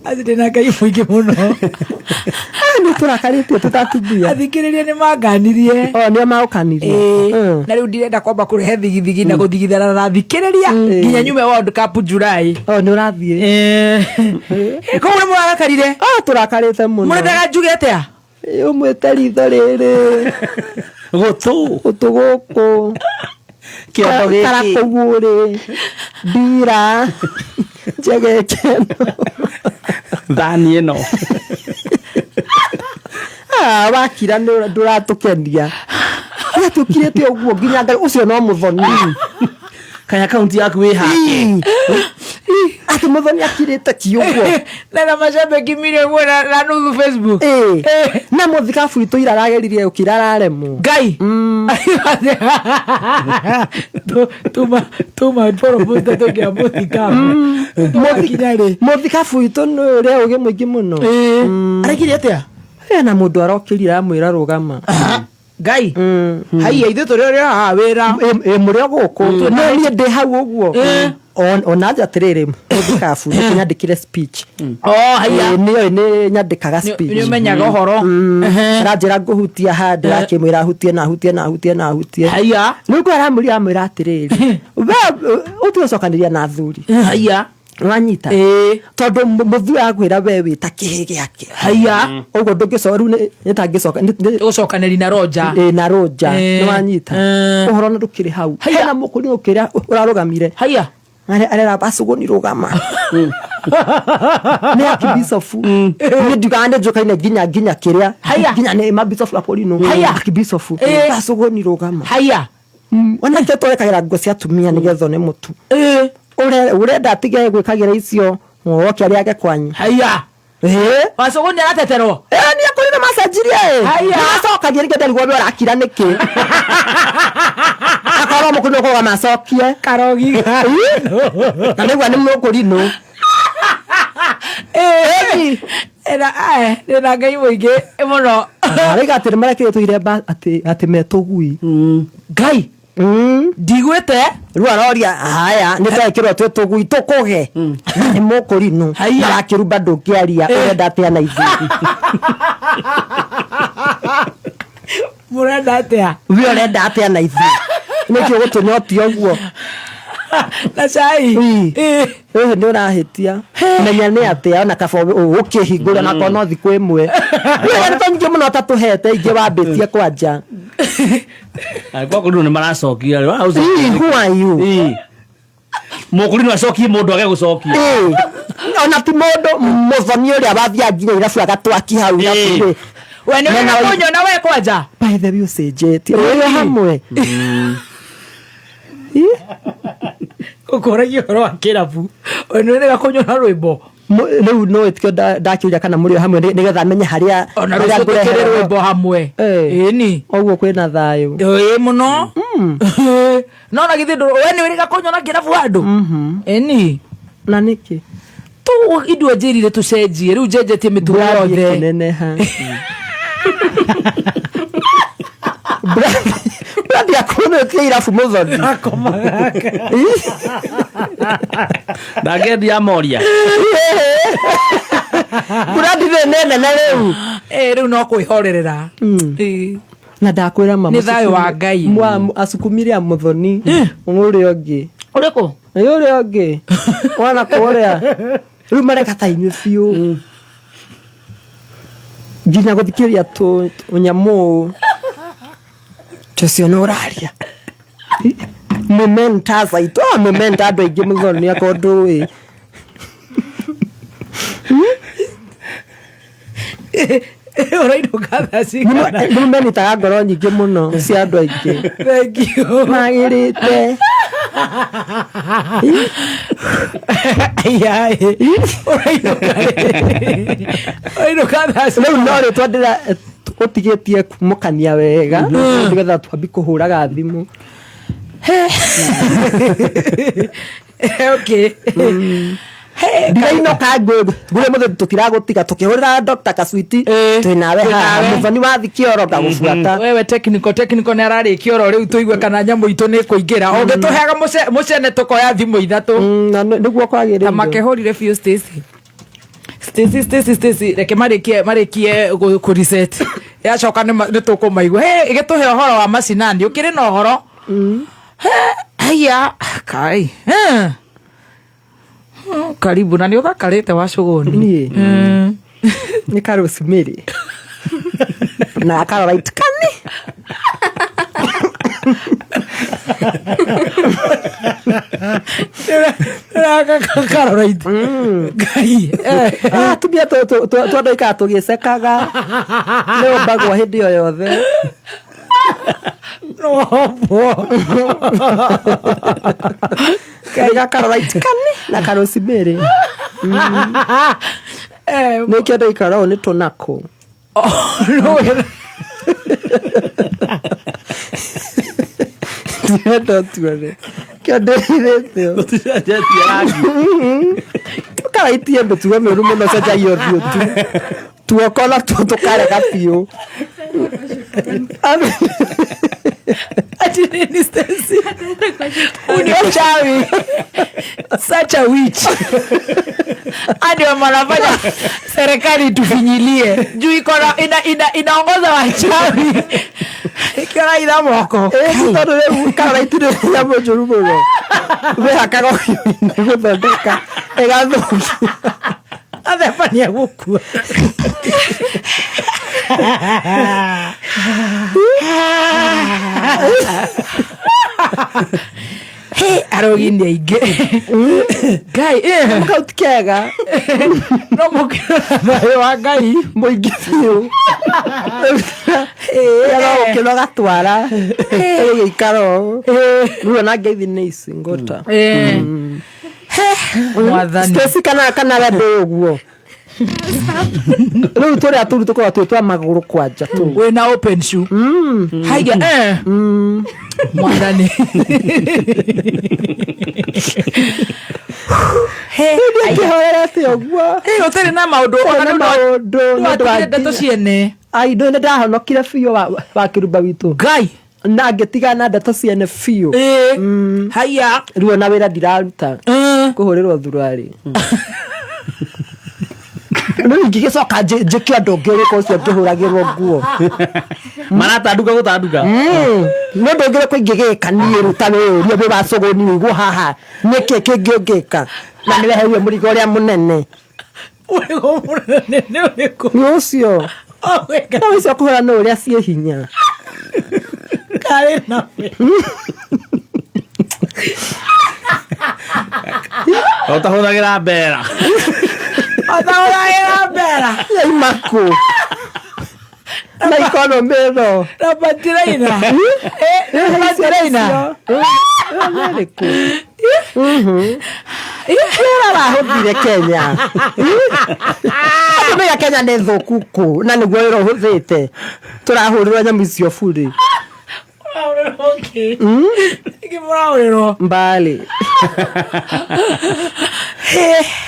Aci ndĩna Ngai mũingĩ mũno. Ah, nĩ tũrakarĩtie tũtatumia. Athikĩrĩria nĩ manganirie. O nĩo maũkanirie. Ĩĩ. Na rĩu ndirenda kwamba kũrehe thigithigi na gũthigithana na thikĩrĩria nginya nyume World Cup July. O nĩ ũrathiĩ. Koguo nĩ mũrarakarire? Ah, tũrakarĩte mũno. Mũrendaga njuge atĩa? Ũmwĩte ritho rĩrĩ. Gũtũ. Gũtũ gũkũ. Kĩondo gĩkĩ. Karakũu rĩ ndira njegeke. Thani ĩno. Ah, wakira ndũratũkenia tũkirĩte ũguo nginya Ngai ũcio no Mũthoni. Kaya akaunti yaku wĩ hake. Atĩ Mũthoni akirĩte ki ũguo. Na macambĩki 1.5 million Facebook. Ĩĩ. Na mũthikabu witũ ira arageririe gũkira araremwo. Ngai tuma tuma promoter tũngĩa mũthikabu tũgakinya rĩ? Mũthikabu witũ nĩ ũrĩa ũgĩ mũingĩ mũno. Arekire atĩa? Hena mũndũ arokĩrire amwĩra rũgama. Ngai haiya, ithuĩ tũrĩ ũrĩa haha wĩra. Ĩ mũrĩ o gũkũ, no niĩ ndĩ hau ũguo. Ona nja atĩrĩrĩ, mũthikabu nĩkĩ nyandĩkire speech. Oh, haiya. Ĩ, nĩoĩ nĩ nyandĩkaga speech. Nĩ ũmenyaga ũhoro. Aranjĩra ngũhutia ha, ndĩrakĩmwĩra hutie na hutie na hutie na hutie. Haiya. Rĩu kũ aramũria, amwĩra atĩrĩrĩ, we ũtige gũcokanĩria na athuri. Haiya. Wanyita? Ĩĩ. Tondũ mũthuri akwĩra we wĩ ta kĩhĩ gĩake. Haiya. Ũguo ndũngĩcoka rĩu nĩtangĩcoka Ũgũcokanĩri na Roja. Ĩ, na rũnja. Ĩ. Nĩ wanyita? Ĩ. Ũhoro na ndũkĩrĩ hau. Haiya. Hena mũkũri ũkĩrĩa ũrarũgamire. Haiya. Arera bacũgũni rũgama nĩ akibicobu, niĩ ndiugaga nĩ njũkaine nginya kĩrĩa. Haiya. Nginya nĩ mabicobu akorino. Haiya. Akibicobu. Ĩ. Bacũgũni rũgama. Haiya. Onake tũrekagĩra nguo cia atumia nĩgetha one mũtu. Ĩ. Ũrenda atige gwĩkagĩra icio oke arĩage kwanyu. Haiya. Ĩ. Wacũgũni arateterwo. Ĩ, nĩ akũrire macenjirie. Haiya. Nĩmacokagia rĩngĩ, ndarigwo we ũrakira nĩkĩ akorwo mũkũrinũ kũga macokie. Karogi. Ĩ, na nĩgua nĩ mũkũrinũ. Ndĩna ngai mũingĩ mũno. Araiga atĩ nĩmarekĩrĩtwo iremba atĩ metũgui. Ngai, ndigwĩte. Rĩu aroria haya, nĩ twekĩrwo twĩ tũgui tũkũge na nĩ mũkũrinũ. Haiya. Marakĩrumba ndũngĩaria, ũrenda atĩa na ithuĩ? Mũrenda atĩa? We ũrenda atĩa na ithuĩ? Nĩkĩ ũgũtũnyotia ũguo? Na cai. Ĩ. Ĩ. Ĩhĩ, nĩ ũrahĩtia, menya nĩ atĩa ona kaba ũkĩhingũra na korwo no thikũ ĩmwe wĩra nĩ nyingĩ mũno tatũhete ingĩ wambĩtie kwanja. Kwa kũrinũ nĩ maracokia rĩ. Ĩ, who are you? Mũkũrinũ acokie mũndũ age gũcokia. Ĩ, ona ti mũndũ mũthoni ũrĩa wathiaga nginya irabu agatwaki hau irabu-inĩ. We nĩ Mena ũrenda kũnyona we kwanja? By the way, ũcenjetie mũrĩ hamwe. Ĩ, Ũkũragia ũhoro wa kĩrabu, we nĩ ũrenda kũnyona rwĩmbo? Rĩu no ĩtikio ndakĩũria kana mũrĩ o hamwe nĩgetha menye harĩa Ona harĩa rũciũ tũkĩrĩ ngũreherwo. rwĩmbo hamwe. Ĩ. Ĩni. Ũguo kwĩna thayũ. Ĩ mũno, no na githĩ we nĩ ũrĩga kũnyona kĩrabu handũ? Ĩni. Na nĩkĩ? Tu indua njĩrire tũcenjie, rĩu njenjetie mĩtugo Brand yothe. ĩkũneneha, brand yaku nĩ ĩtie irabu mũthoni. Ndangĩendia moria. Brand nĩ nene rĩu. Ĩ, rĩu no kwĩhorerera. Ĩ. Na ndakwĩra ma. Nĩ thayũ wa Ngai. Asukumire a mũthoni ũrĩa ũngĩ. Ũrĩkũ? Nĩ ũrĩa ũngĩ wana kũrĩa rĩu mareka ta inyuĩ biũ nginya gũthikĩrĩria tũnyamũ tũcio nĩ ũraria mementa zaitũ, mementa andũ aingĩ mũthoni akorwo ndũĩ. Ũrainũka thaa cigana? Nĩ menitaga ngoro nyingĩ mũno cia andũ aingĩ. Thank you. Magĩrĩte. Ai, ũrainũka ũrainũka thaa Rĩu cigana? no rĩtwa ndĩra ũtigĩtie kumũkania wega nĩgetha twambi kũhũraga thimũ. Okay. Hey, Ndirainũka ngũrĩ mũthĩ tũtiragũtiga tũkĩhũrĩra Dr. Kaswiti. Ĩ, Twĩ nawe twĩ haha. nawe. Mũthoni wa thikioro ngagũbuata. Wewe technical nĩ ararĩkia oro rĩu, tũigue kana nyamũ itũ nĩ kũingĩra ũngĩtũheaga mũcene tũkoya thimũ ithatũ. Na nĩguo Ta kwagĩrĩire. makĩhũrire biũ Stacy, Stacy, Stacy, Stacy, reke marĩkie kũ reset, yacoka nĩ tũkũmaigua. Hey, ĩgĩtũhe ũhoro wa macinani, ũkĩrĩ na ũhoro. He, haiya kai. Eh. Karibu na nĩ ũthakarĩte wa cũgũni. Niĩ nĩ karocimĩrĩ na karorite kani. Karorite ngai. Ah, atumia twandoikaga tũgĩcekaga nĩ ũmbagwo hĩndĩ o yothe. No Nĩ gakarorite kani na karocimĩrĩ nĩkĩo ndaikara ũũ nĩ tũnakũ. No. Ndirenda ũtuone kĩo ndĩrirĩte. Tũticenjetie rangi. Karaitie mĩtugo mĩũru mũno, cenjagia ũthiũ tu. Tuoko natuo tũkarega biũ. Ati nini, Stacy? Huu ni uchawi. Such a witch. Hadi wanafanya serikali itufinyilie juu iko na inaongoza wachawi ikiona ina moko. Ĩ, tondũ rĩu karora itirĩ nyamũ njũru mũno wĩhakaga ũhiũ-inĩ gũthondeka ĩgathũkia. Atheba nĩ egũkua. Hey, arogi nĩ aingĩ ngai eh. Kau ti kega. No mũkĩrora thayũ wa Ngai. Mũingĩ biũ ũkĩra ũgatwara ĩgĩikara ũũ rĩu ona ngeithi nĩ ici ngũta. Eh. Mwathani. Stacy, kana we ndĩ ũguo rĩu tũrĩa tũru tũkoragwo twĩ twa magũrũ kwanja tũu. Wĩna open shoe haiya, eh. Mwathani. Hey, Ngĩhorerete ũguo. Hey, ũtarĩ na maũndũ Ũtarĩ na maũndũ, nĩ ũndũ wa nĩ ndeto ciene. Ai, nĩ ndahonokire biũ wa kĩrumba witũ Ngai. Na ngĩtigana na ndeto ciene biũ. Ĩ, haiya. Rĩu ona wĩra ndiraruta kũhũrĩrwo thuruarĩ rĩu ingĩgĩcoka njĩke ũndũ ũngĩ ũrĩkũ ũcio ngĩhũragĩrwo nguo? Maratanduka gũtanduka. Nĩ ũndũ ũngĩ ũrĩkũ ingĩgĩka niĩ? Rĩu ta wĩyũrie wĩ wa cũgũni ũguo haha, nĩkĩ kĩngĩ ũngĩka na nĩ weherie mũrigo ũrĩa mũnene? Ũrĩkũ mũnene nĩ ũrĩkũ? Nĩ ũcio. Oh, wega. No ũcio kũhũra nĩ ũrĩa ciĩ hinya. Karĩ na we. Ũtahũthagĩra mbera. Ũtahũthagĩra mbera. Yaimaku na ikono mĩno. Na batiraina. Eh, na batiraina. Nĩrĩkũ wĩra wahũthire Kenya? Andũ maiga Kenya nĩ thũku kũ na nĩguo wĩra ũhũthĩte tũrahũrĩrwo nyamũ icio burĩ. Mũrahũrĩrwo kĩ? Nĩkĩ mũrahũrĩrwo? Mbali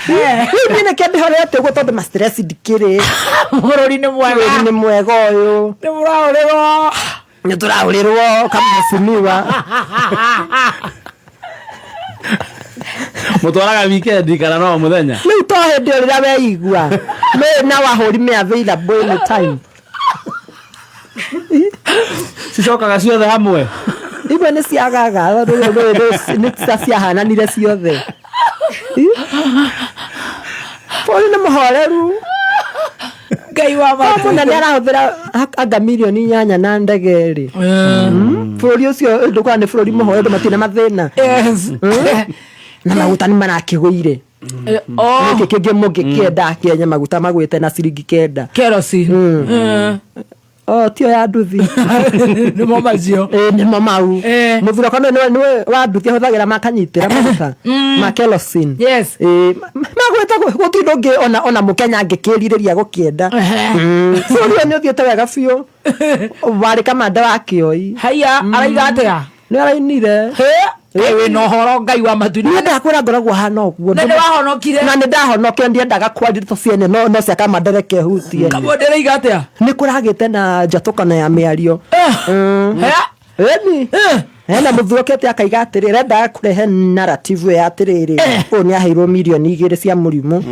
rĩu niĩ nĩkĩo ndĩhorete ũguo tondũ ma stress ndikĩrĩ. Bũrũri nĩ mwega. Bũrũri nĩ mwega ũyũ. Nĩ mũrahũrĩrwo. Nĩ tũrahũrĩrwo kamũcimiwa. Mũtwaraga weekend kana no mũthenya? Rĩu to hĩndĩ ĩyo rĩrĩa weigua nĩ na wahũri me available anytime. Cicokaga ciothe hamwe. Imwe nĩ ciagaga nĩ ta ciahananire ciothe. Bũrũri nĩ mũhoreru. Ngai wa O mũnene arahũthĩra anga mirioni 8 na ndege rĩ, bũrũri ũcio ndũkora nĩ bũrũri mũhoreru, andũ matirĩ na mathĩna. Yes. Na maguta nĩ marakĩgũire. Oh, nĩkĩ kĩngĩ mũngĩkĩenda Kenya maguta magwĩte na ciringi 9? Kerosene. O tio ya nduthi. Nĩmo macio. Ĩ, nĩmo mau. Mũthuroko nĩwe wa nduthi ahũthagĩra makanyitĩra maguta ma kerosene. Ĩ, magwĩte gũtirĩ ũndũ ũngĩ ona mũkenya angĩkĩrirĩria gũkĩenda. Bũrũri ũyũ nĩ ũthiĩte wega biũ warĩ kamanda wa kĩoi. Haiya, araiga atĩa? Nĩ arainire. Kaĩ wĩna ũhoro Ngai wa matu. Niĩ ndakwĩra ngoragwo hana ũguo. Na nĩ wahonokire. Na nĩ ndahonokire, ndiendaga kwaria ndeto ciene no cia kamanda reke hutie. Kamande araiga atĩa? Nĩ kũragĩte na njatũkano ya mĩario. Ĩni hena mũthurokete akaiga atĩrĩ arendaga kũrehe narrative ya atĩrĩrĩ ũyũ nĩ aheirwo mirioni 2 cia mũrimũ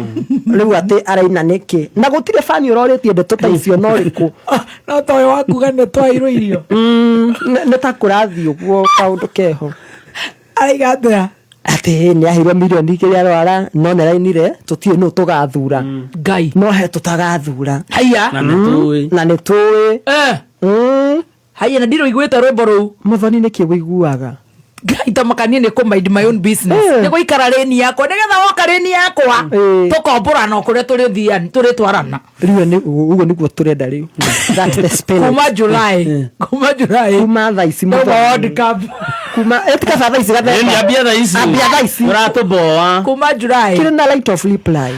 rĩu atĩ araina nĩkĩ na gũtirĩ bani ũrorĩtie ndeto ta icio no rĩkũ. No toyo wakuga nĩ twairwo irio. Nĩ ta kũrathiĩ ũguo kaũndũ keho. Araiga atĩa? Atĩ nĩ aheirwo mirioni 2 arwara no nĩ arainire tũtiũĩ nũ tũgathura. Ngai. No he tũtagathura. Haiya. Na nĩ tũĩ. Na nĩ tũĩ. Haiya, na ndirĩ ũiguĩte rwĩmbo rũu. Mũthoni nĩkĩ wĩiguaga? Ngai tamakanie nĩ kũ mind my own business. Nĩ gũikara lane yakwa nĩgetha woka lane yakwa tũkombũrana o kũrĩa tũrĩthiani tũrĩtwarana. Rĩu ũguo nĩguo tũrenda rĩu. That's the spirit. Kuma July. Kuma thaa ici. Kuma Mũthoni. World Cup. Kuma ĩtika thaa ici gathemba. Ĩni ambia thaa ici. Ambia thaa ici. Ũratũboa. Kuma July. Kĩrĩ na right of reply.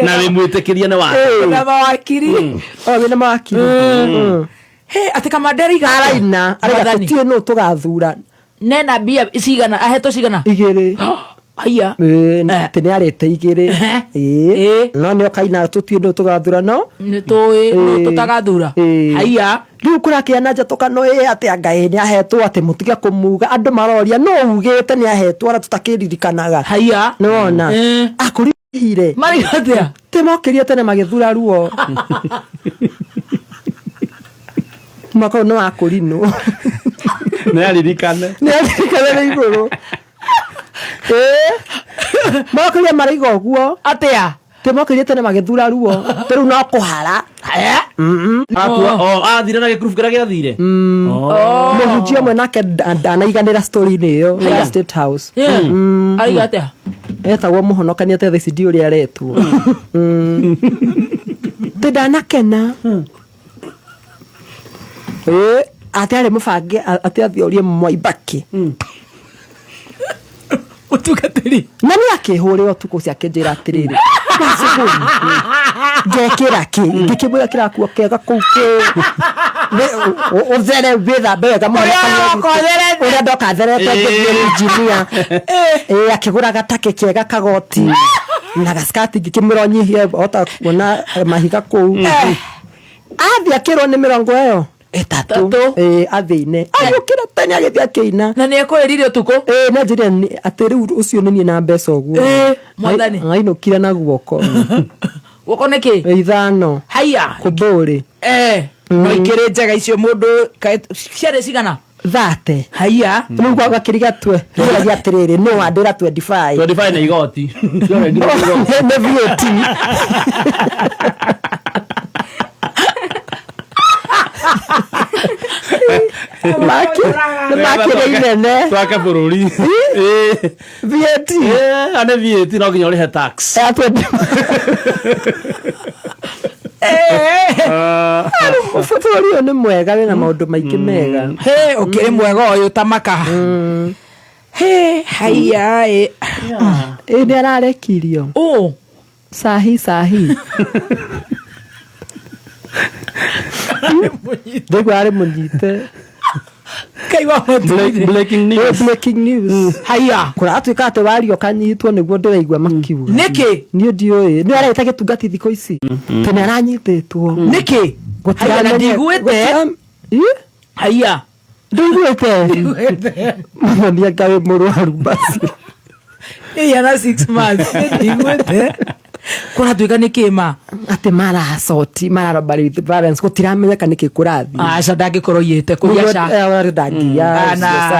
Na wĩ mwĩtĩkĩria nĩ wa Na mawakiri. O wĩna mawakiri. He atĩ kamande araiga atĩa? Araina araiga Mwathani. tũtiũĩ nũ tũgathura. Nena mbia cigana ahetwo cigana? Igĩrĩ. Haiya. Ĩĩ, Eh. atĩ nĩ arĩte igĩrĩ. Ehe. Ĩĩ. Ĩĩ. No nĩ okaina tũtiĩ nũ tũgathura no. Nĩ tũĩ nũ Ĩĩ. tũtagathura. Ĩĩ. Haiya. Rĩu kũrakĩa na njatũkano ĩ atĩ anga ĩ nĩ ahetwo atĩ mũtige kũmuga andũ maroria no ugĩte nĩ ahetwo ona tũtakĩririkanaga. Haiya. Nĩwona? Ĩĩ. Akũrihire. Marauga atĩa? Tĩ mokĩrie tene magĩthura ruo. Mwaka ũyũ nĩ wa kũrinwo. Nĩ aririkane. Nĩ aririkane nĩ igũrũ. Ĩĩ. Mokĩrie maraiga ũguo. Atĩa? Tĩ mokĩrie tene magĩthura ruo. Tĩ rĩu no kũhara. Haya. Akua o athire na gĩkurubu kĩrĩa gĩathire. Oh. Mũhunjia ũmwe nake ndanaiganĩra story-inĩ ĩyo ya State House. Yeah. Arauga atĩa? Etagwo mũhonokania te thaa ici ndiũ ũrĩa aretwo. Tĩ ndanakena. Ĩĩ, atĩ arĩ mũbange atĩ athiĩ orie Mwai Mbaki. Mũtungatĩri. Na nĩ akĩhũrĩra ũtukũ ũcio akĩnjĩra atĩrĩrĩ, "Wacũhũri, ngekĩra kĩ?" Ngĩkĩmwĩra kĩrakuo kega kũu kĩ ũthere wĩthambe wega Ũrĩa ũroka ũtherete. ũrĩa ndoka therete ngĩthiĩ injinia. Ĩĩ, akĩgũra gatakĩ kega kagoti na gaskati ngĩkĩmwĩra ũnyihie hota kuona mahiga kũu. Athiĩ akĩrwo nĩ mĩrongo ĩyo ĩtatũ. Tatũ. Ĩĩ, athĩine agĩũkĩra tene agĩthiĩ akĩina. Na nĩ ekũrĩrire ũtukũ? Ĩĩ, nĩ anjĩrire atĩ rĩu ũcio nĩ niĩ na mbeca ũguo. Ĩĩ, Mwathani. Ainũkire na guoko. Guoko nĩ kĩ? Ithano. Haiya. Kũmbũrĩ. Eh. No ikĩrĩ njega icio mũndũ ciarĩ cigana? Thate. Haiya. Rĩu gakĩriga twe. Tũragia atĩrĩrĩ, nũ wandĩra 25? 25 na igoti. Ciarengirwo nĩ igoti. Nĩ VAT. Nĩ makĩrĩ inene. Twake bũrũri. Ĩĩ. VAT. Ĩĩ, ane VAT no nginya ũrĩhe tax. Ya 20. Bũrũri ũyũ nĩ mwega wĩna maũndũ maingĩ mega. Hĩ, ũkĩrĩ mwega ũyũ ta maka. Hĩ, haiya ĩ. Ĩ nĩ ararekirio. Ũ. Sahi sahi. Ndĩgua arĩ mũnyite. Ngai wa matu-inĩ. Breaking news. Breaking news. Haiya. Kũratuĩka atĩ waria ũkanyitwo nĩguo ndĩraigua makiuga. Nĩkĩ? Niĩ ndiũĩ. Nĩ areta gĩtungati thikũ ici. Tene aranyitĩtwo. Nĩkĩ? Haiya na ndiguĩte. Ĩ? Haiya. Ndũiguĩte? Mũthoni anga wĩ mũrwaru basi. Ĩya na 6 months. Ndiguĩte. Kũratuĩka nĩ kĩma. Atĩ maracoti mararomba violence gũtiramenyeka nĩkĩ kũrathiĩ. Aca ndangĩkorwo iyĩte kũiya ca.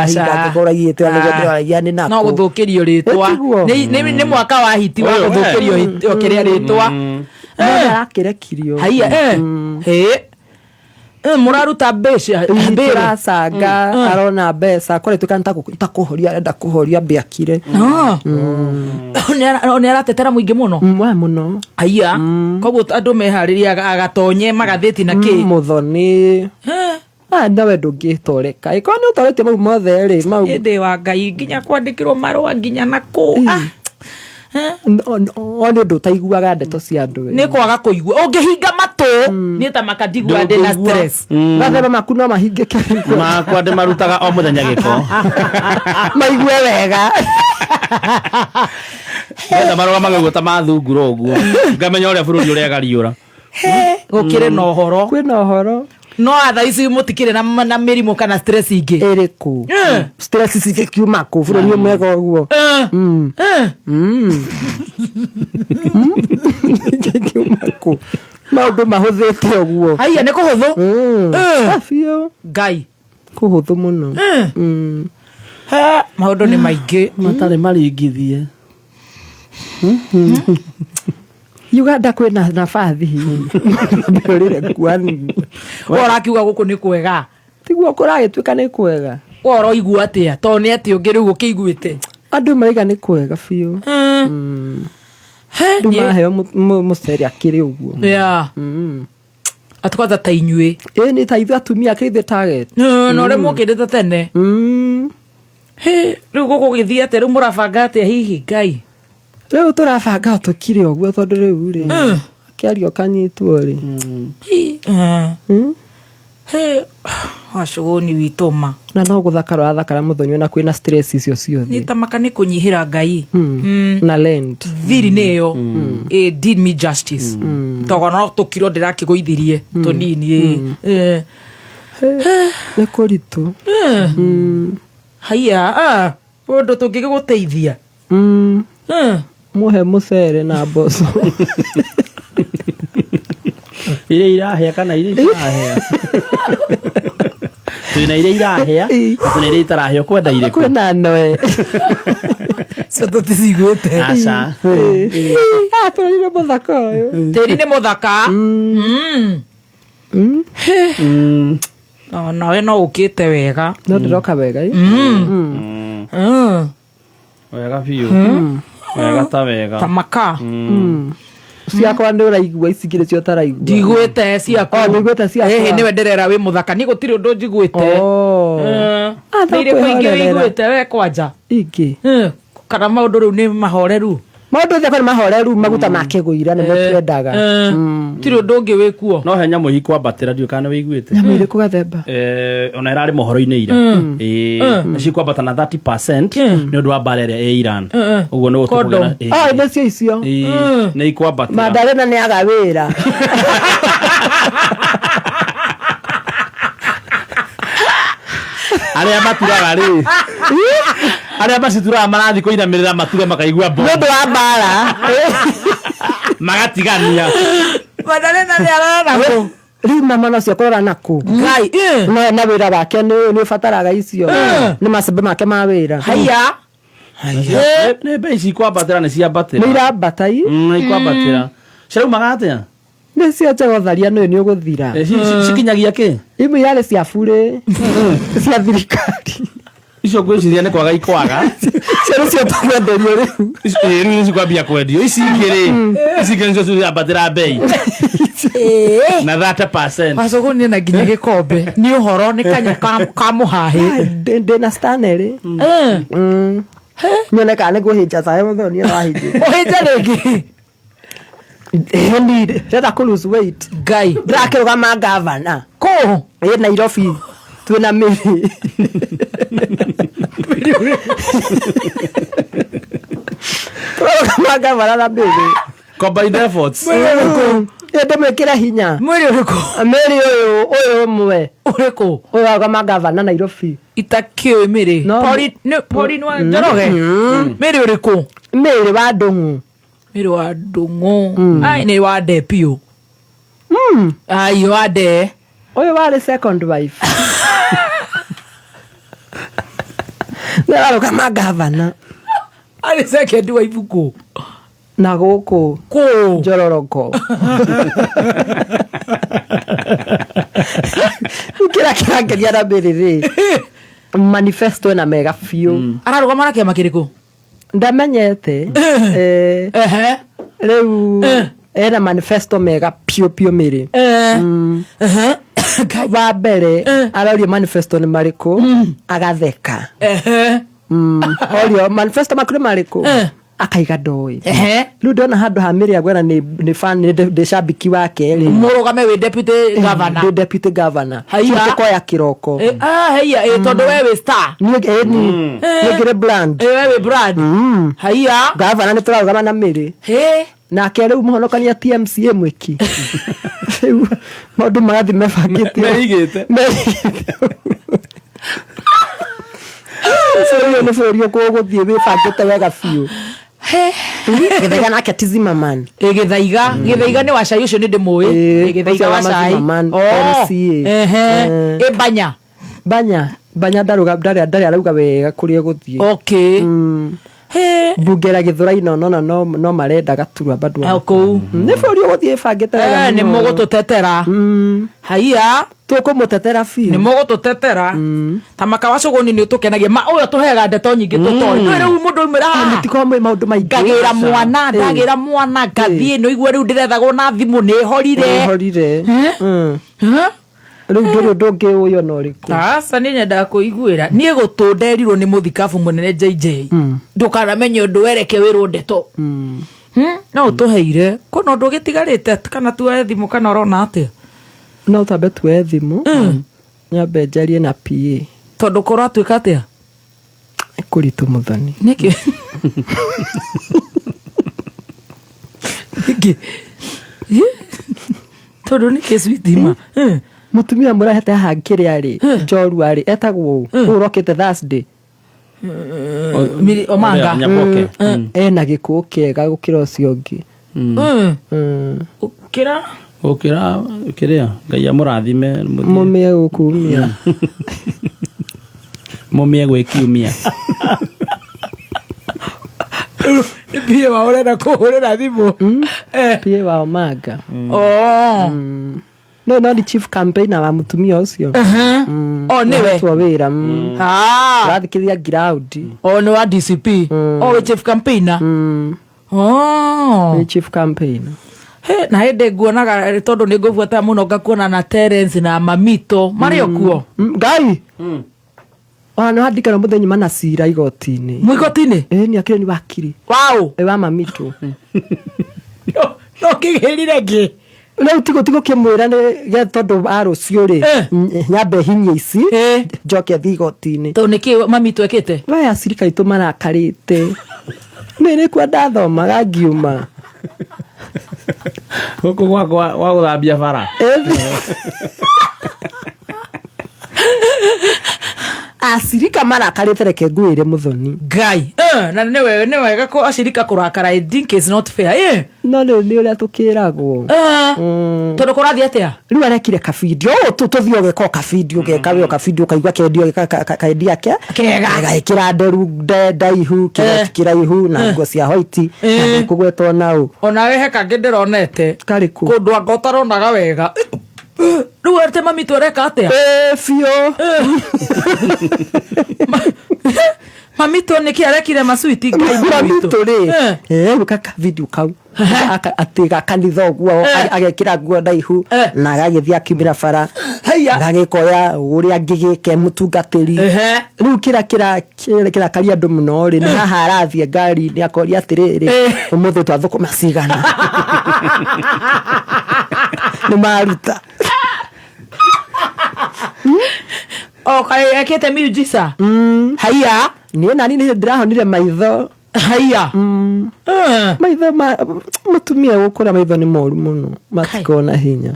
Ndangĩkorwo iyĩte nĩguo ndĩroragia nĩ nakũ. No gũthũkĩrio rĩtwa. Ĩtiguo. Nĩ mwaka wa hiti wa Ũyũ, gũthũkĩrio kĩrĩa rĩtwa. No arakĩrekirio. Haiya. Hĩ. Mũraruta mbeca. Mbĩrũ. Tũracanga arona mbeca koretwo kana ta kũhoria arenda kũhoria mbĩakire. Nĩ aratetera mũingĩ mũno. Wa mũno. Haiya. Koguo andũ meharĩrie agatonye magathĩti na kĩ. Mũthoni. Nawe ndũngĩtoreka. Ĩkorwo nĩ ũtoretie mau mothe rĩ mau. Ĩndĩ wa Ngai nginya kwandĩkĩrwo marũa nginya na kũ. O nĩ ũndũ ũtaiguaga ndeto cia andũ. Nĩ kwaga kũigua. Ũngĩhinga matũ niĩ ta maka ndigua ndĩ na stress. Mathomo maku no mahingĩke. Makwa ndĩmarutaga o mũthenya gĩko. Maigue wega. Nĩgetha marũgamage ũguo ta mathungura ũguo. Ngamenya ũrĩa bũrũri ũregariũra. Gũkĩrĩ na ũhoro. Kwĩna ũhoro. No thaa ici mũtikĩrĩ na mĩrimũ kana stress ingĩ. Ĩrĩkũ? Stress cigĩkiuma kũ bũrũri mwega ũguo. Cigĩkiuma kũ? Maũndũ mahũthĩte ũguo. Haiya nĩ kũhũthũ. Biũ. Ngai. Kũhũthũ mũno. Maũndũ nĩ maingĩ. Matarĩ maringithie. Uganda kwĩna nabathi hihi. Ndũrĩre kuani. We ũrakiuga gũkũ nĩ kwega. Tiguo kũragĩtuĩka nĩ kwega. We ũroigua atĩa? Tondũ nĩ atĩ ũngĩ rĩu ũkĩiguĩte. Andũ maraiga nĩ kwega biũ. Andũ maheo mũcere akĩrĩ ũguo. Yeah. Atĩ kwanza ta inyuĩ. Ĩĩ nĩ ta ithuĩ atumia akĩrĩ ithuĩ target. Na ũrĩa mũkĩrĩte tene. Rĩu gũgũgĩthiĩ atĩa? Rĩu mũrabanga atĩa hihi Ngai? Rĩu tũrabanga o tũkire ũguo tondũ rĩu rĩ akĩaria ũkanyitwo rĩ. He, wacũgũni witũ ma Na no gũthakara ũrathakara mũthoni ona kwĩna stress icio ciothe. Nĩ tamaka nĩ kũnyihĩra Ngai. Na lend. Thiri nĩ ĩyo ĩ did me justice, togo no tũkiro ndĩrakĩgũithirie tũnini ĩ. Eh. Nĩ kũritũ. Haiya, ah, ũndũ tũngĩgĩgũteithia. Mũhe mũcere na mboco. Iria irahĩa kana iria itarahĩa? Twĩna iria irahĩa na twĩna iria itarahĩa, ũkwenda irĩkũ? Kwĩna noe. Cio tũticiguĩte. Aca. Tũrĩ nĩ mũthaka ũyũ. Tĩri nĩ mũthaka. O, nawe no ũkĩte wega. No ndĩroka wega ĩ. Wega biũ, wega ta wega. Tamaka. Ciakwa nĩ ũraigua, ici ingĩ nĩcio ũtaraigua. Ndigwĩte ciaku. Oh, nĩiguĩte ciakwa. Ĩhĩ, nĩwe ndĩrera wĩ mũthaka, niĩ gũtirĩ ũndũ njiguĩte. Oh. Ah, Nĩ irĩkũ ingĩ kwĩhorerera. wĩiguĩte we kwanja? Ingĩ. Kana maũndũ rĩu nĩ mahoreru? Maũndũ othe nĩ mahoreru, maguta makĩgũira nĩmo twendaga. Tirĩ ũndũ ũngĩ wĩkuo. No he nyamũ ikwambatĩra, ndiũĩ kana nĩ wĩiguĩte. Nyamũ ĩrĩkũ gathemba? Ona ĩrarĩ mohoro-inĩ ira. Ĩĩ, cikwambata na 30% nĩ ũndũ wa mbara ĩrĩa ĩ Iran, ũguo nĩ Condom. gũtũkũgera. Oh, nĩcio icio. Nĩ ikwambatĩra. Mandarĩna nĩ aga wĩra. Arĩa maturaga rĩ, arĩa macituraga marathiĩ kũinamĩrĩra mature makaigua Nĩ ũndũ wa mbara. Magatigania. Mandarĩna nĩ ararora kũ? Rĩu mama no cio kũrora nakũ. Ngai. No na wĩra wake nĩ ũbataraga icio, nĩ macembe make ma wĩra. Haiya. Nĩ mbei cikwambatĩra, nĩ ciambatĩra. Nĩ irambata i. Nĩ ikwambatĩra, ciraumaga atĩa? Nĩ cio njega, ũtharia nĩ nĩ ũgũthira. Cikinyagia kĩ? Imwe irarĩ cia burĩ cia thirikari. Icio ngwĩciria nĩ kwaga ikwaga. Cio nĩcio tũkwenderio rĩu. Ĩĩ, rĩu nĩ cikwambia kwendio. Ici ingĩ rĩ, ici ingĩ nĩcio ciambatĩra mbei na 30%. Wacũgũni na nginya gĩkombe nĩ ũhoro nĩ kanya ka mũhahĩ. Ndĩna Stanley. Nyone kana nĩ ngũhĩnja caĩ mũthoni wahĩnjĩte. Ũhĩnje rĩngĩ? Ĩni ndĩrenda kũ lose weight. Ngai. Ndĩrakĩrũgama gavana. Kũ? Ĩ Nairobi twĩna mĩrĩ. Tũrarũgama gavana na mĩrĩ. Combined efforts. Ĩ ndĩmwĩkĩre hinya. Mwĩrĩ ũrĩkũ? Mĩrĩ ũyũ ũmwe. Ũrĩkũ? Ũyũ arũgama gavana Nairobi. Itakĩũĩ mĩrĩ. No. Pauline wa Njoroge, mĩrĩ ũrĩkũ? Mĩrĩ wa Ndũng'ũ. Mĩrĩ wa Ndũng'ũ, ai, nĩ wa nde biũ. Ai, wa nde. Ũyũ warĩ second wife. Nĩ ararũgama gavana. Arĩ second wa ibuku? Na gũkũ. Kũ? Njororoko. Kĩrĩa kĩrangeria na mĩrĩ rĩ, manifesto ĩna mega biũ. Ararũgama na kĩama kĩrĩkũ? Ndamenyete. Rĩu ena manifesto mega piũ piũ mĩrĩ. Ehe. Wa mbere arorio manifesto nĩ marĩkũ, agatheka. Orio manifesto maku nĩ marĩkũ, akaiga ndoĩ. Rĩu ndona handũ ha mĩrĩ agwera nĩ fan, nĩ ndĩ cambiki wake rĩ. Mũrũgame wĩ deputy governor? Ndĩ deputy governor. Haiya. Cio tũkoya kĩroko. Ah, haiya, tondũ we wĩ star. Niĩ ĩni niĩ ngĩrĩ brand. We wĩ brand. Haiya. Gavana nĩ tũrarũgama na mĩrĩ. He. Nake rĩu mũhonokania TMCA mwĩki, rĩu maũndũ marathiĩ mebangĩte. Meigĩte. Meigĩte. Bũrũri ũyũ nĩ bũrũri ũgũthiĩ wĩbangĩte wega biũ. Gĩthaiga nake ti Zimmerman. Ĩ, Gĩthaiga, Gĩthaiga nĩ wa cai, ũcio nĩ ndĩmũĩ. Ĩ, Ĩ, Gĩthaiga ũcio wa wa cai. Zimmerman, Oh, MCA. ehe. Ĩ Banya? Banya, Banya ndaruga ndarĩ arauga wega kũrĩa egũthiĩ. Okay. He. Mbunge ya Gĩthũrai no no no no marenda gaturwa bado. Au kũu. Nĩ bũrũri ũgũthiĩ ĩbangĩte wega Nĩ mũno. mũgũtũtetera. Haiya. Tũkũmũtetera biũ. Nĩ mũgũtũtetera. Ta maka wa cũgũni nĩ ũtũkenagia ma ũyũ tũheaga ndeto nyingĩ tũtoĩ ndũĩ rĩu mũndũ aumĩra haha. Mũtikorwo mwĩ maũndũ maingĩ. Ngagĩra mwana, ndagĩra mwana ngathiĩ nĩ ũigua rĩu ndĩrethagwo na thimũ nĩ horire. Horire. Eh? Rĩu ndũrĩ ũndũ ũngĩ ũyũ ona ũrĩkũ. Aca, niĩ nyendaga kũiguĩra niĩ gũtũ nderirwo nĩ mũthikabu mũnene JJ ndũkanamenye ũndũ wereke wĩrwo ndeto. No ũtũheire kũna ũndũ ũgĩtigarĩte kana tuoe thimũ kana ũrona atĩa? No twambe tuoe thimũ, nyambe njarie na PA. Tondũ kũratuĩka atĩa? Kũritũ, Mũthoni. Nĩkĩ? Nĩkĩ? Tondũ nĩkĩ, sweetie ma? Mũtumia mũrehete haha kĩrĩa rĩ, njorua rĩ, etagwo ũ, ũũ ũrokĩte Thursday? Omanga. Nyaboke. Ena gĩkũũ kĩega gũkĩra ũcio ũngĩ. Ũkĩra. Gũkĩra kĩrĩa, Ngai amũrathime mũthiĩ. Mũmĩe gũkumia. Mũmĩe gwĩ kiumia. Nĩ PA wa ũrenda kũhũrĩra thimũ? PA wa Omanga. Oh. No nĩ chief campaigner wa mũtumia ũcio. Oh, nĩwe. Tua wĩra. Ah. Ũrathikĩrĩria ground. Oh, nĩ wa DCP. Oh, wĩ chief campaigner. Oh. Nĩ chief campaigner. He, na hĩndĩ nguonaga tondũ nĩ ngũbuata mũno, ngakuona na Terence na Mamito marĩ o kuo. Ngai ona nĩ wandikana mũthenya mana cira igoti-inĩ. Mwigoti-inĩ? Ĩ, nĩ akĩrĩ, nĩ wakiri. Waũ? Ĩ, wa Mamitũ. No kĩgĩrire ngĩ? Rĩu tigo kĩmwĩra nĩ ge tondũ a rũciũ rĩ, nyambe hinyie ici, njoke thiĩ igoti-inĩ. Tondũ nĩkĩ Mamitũ ekĩte? We, acirika aitũ marakarĩte nĩ nĩkuo ndathomaga ngiuma. Gũkũ gwakwa gwa gũthambia bara. Acirika marakarĩte, reke ngwĩre, Mũthoni. Ngai. Na nĩ wega kũ acirika kũrakara. I think it's not fair. No rĩu nĩ ũrĩa tũkĩragwo. Tondũ kũrathiĩ atĩa? Rĩu arekire kabidio ũũ, tũthiĩ ũgeka o kabidio geka we o kabidio ũkaigua kendio kaendia ke Kega. Gagĩkĩra nderu ndaihu, kĩgoti kĩraihu na nguo cia white na ndĩkũgwetwo nau. Onawe he kangĩ ndĩronete. Karĩkũ? Kũndũ anga ũtaronaga wega. Rĩu atĩ Mamitũ areka atĩa? Ĩ, biũ. Mamitũ nĩkĩ arekire, maswiti? Ngai Mamitũ rĩ, rĩu kaka video kau atĩ gakanitha ũguo, agekĩra nguo ndaihu na agagĩthiĩ akiumĩra bara. Haiya. Agagĩkoya ũrĩa angĩgĩke mũtungatĩri. Rĩu kĩrĩa kĩrakaria andũ mũno rĩ, nĩ haha arathiĩ ngari-inĩ akoria atĩrĩrĩ, ũmũthĩ twathũkũma cigana? Nĩ maruta. O kaĩ ekĩte miujiza? Haiya. Niĩ nani nĩ ndĩrahonire maitho. Haiya. Maitho ma mũtumia gũkũra, maitho nĩ moru mũno, matikoragwo na hinya.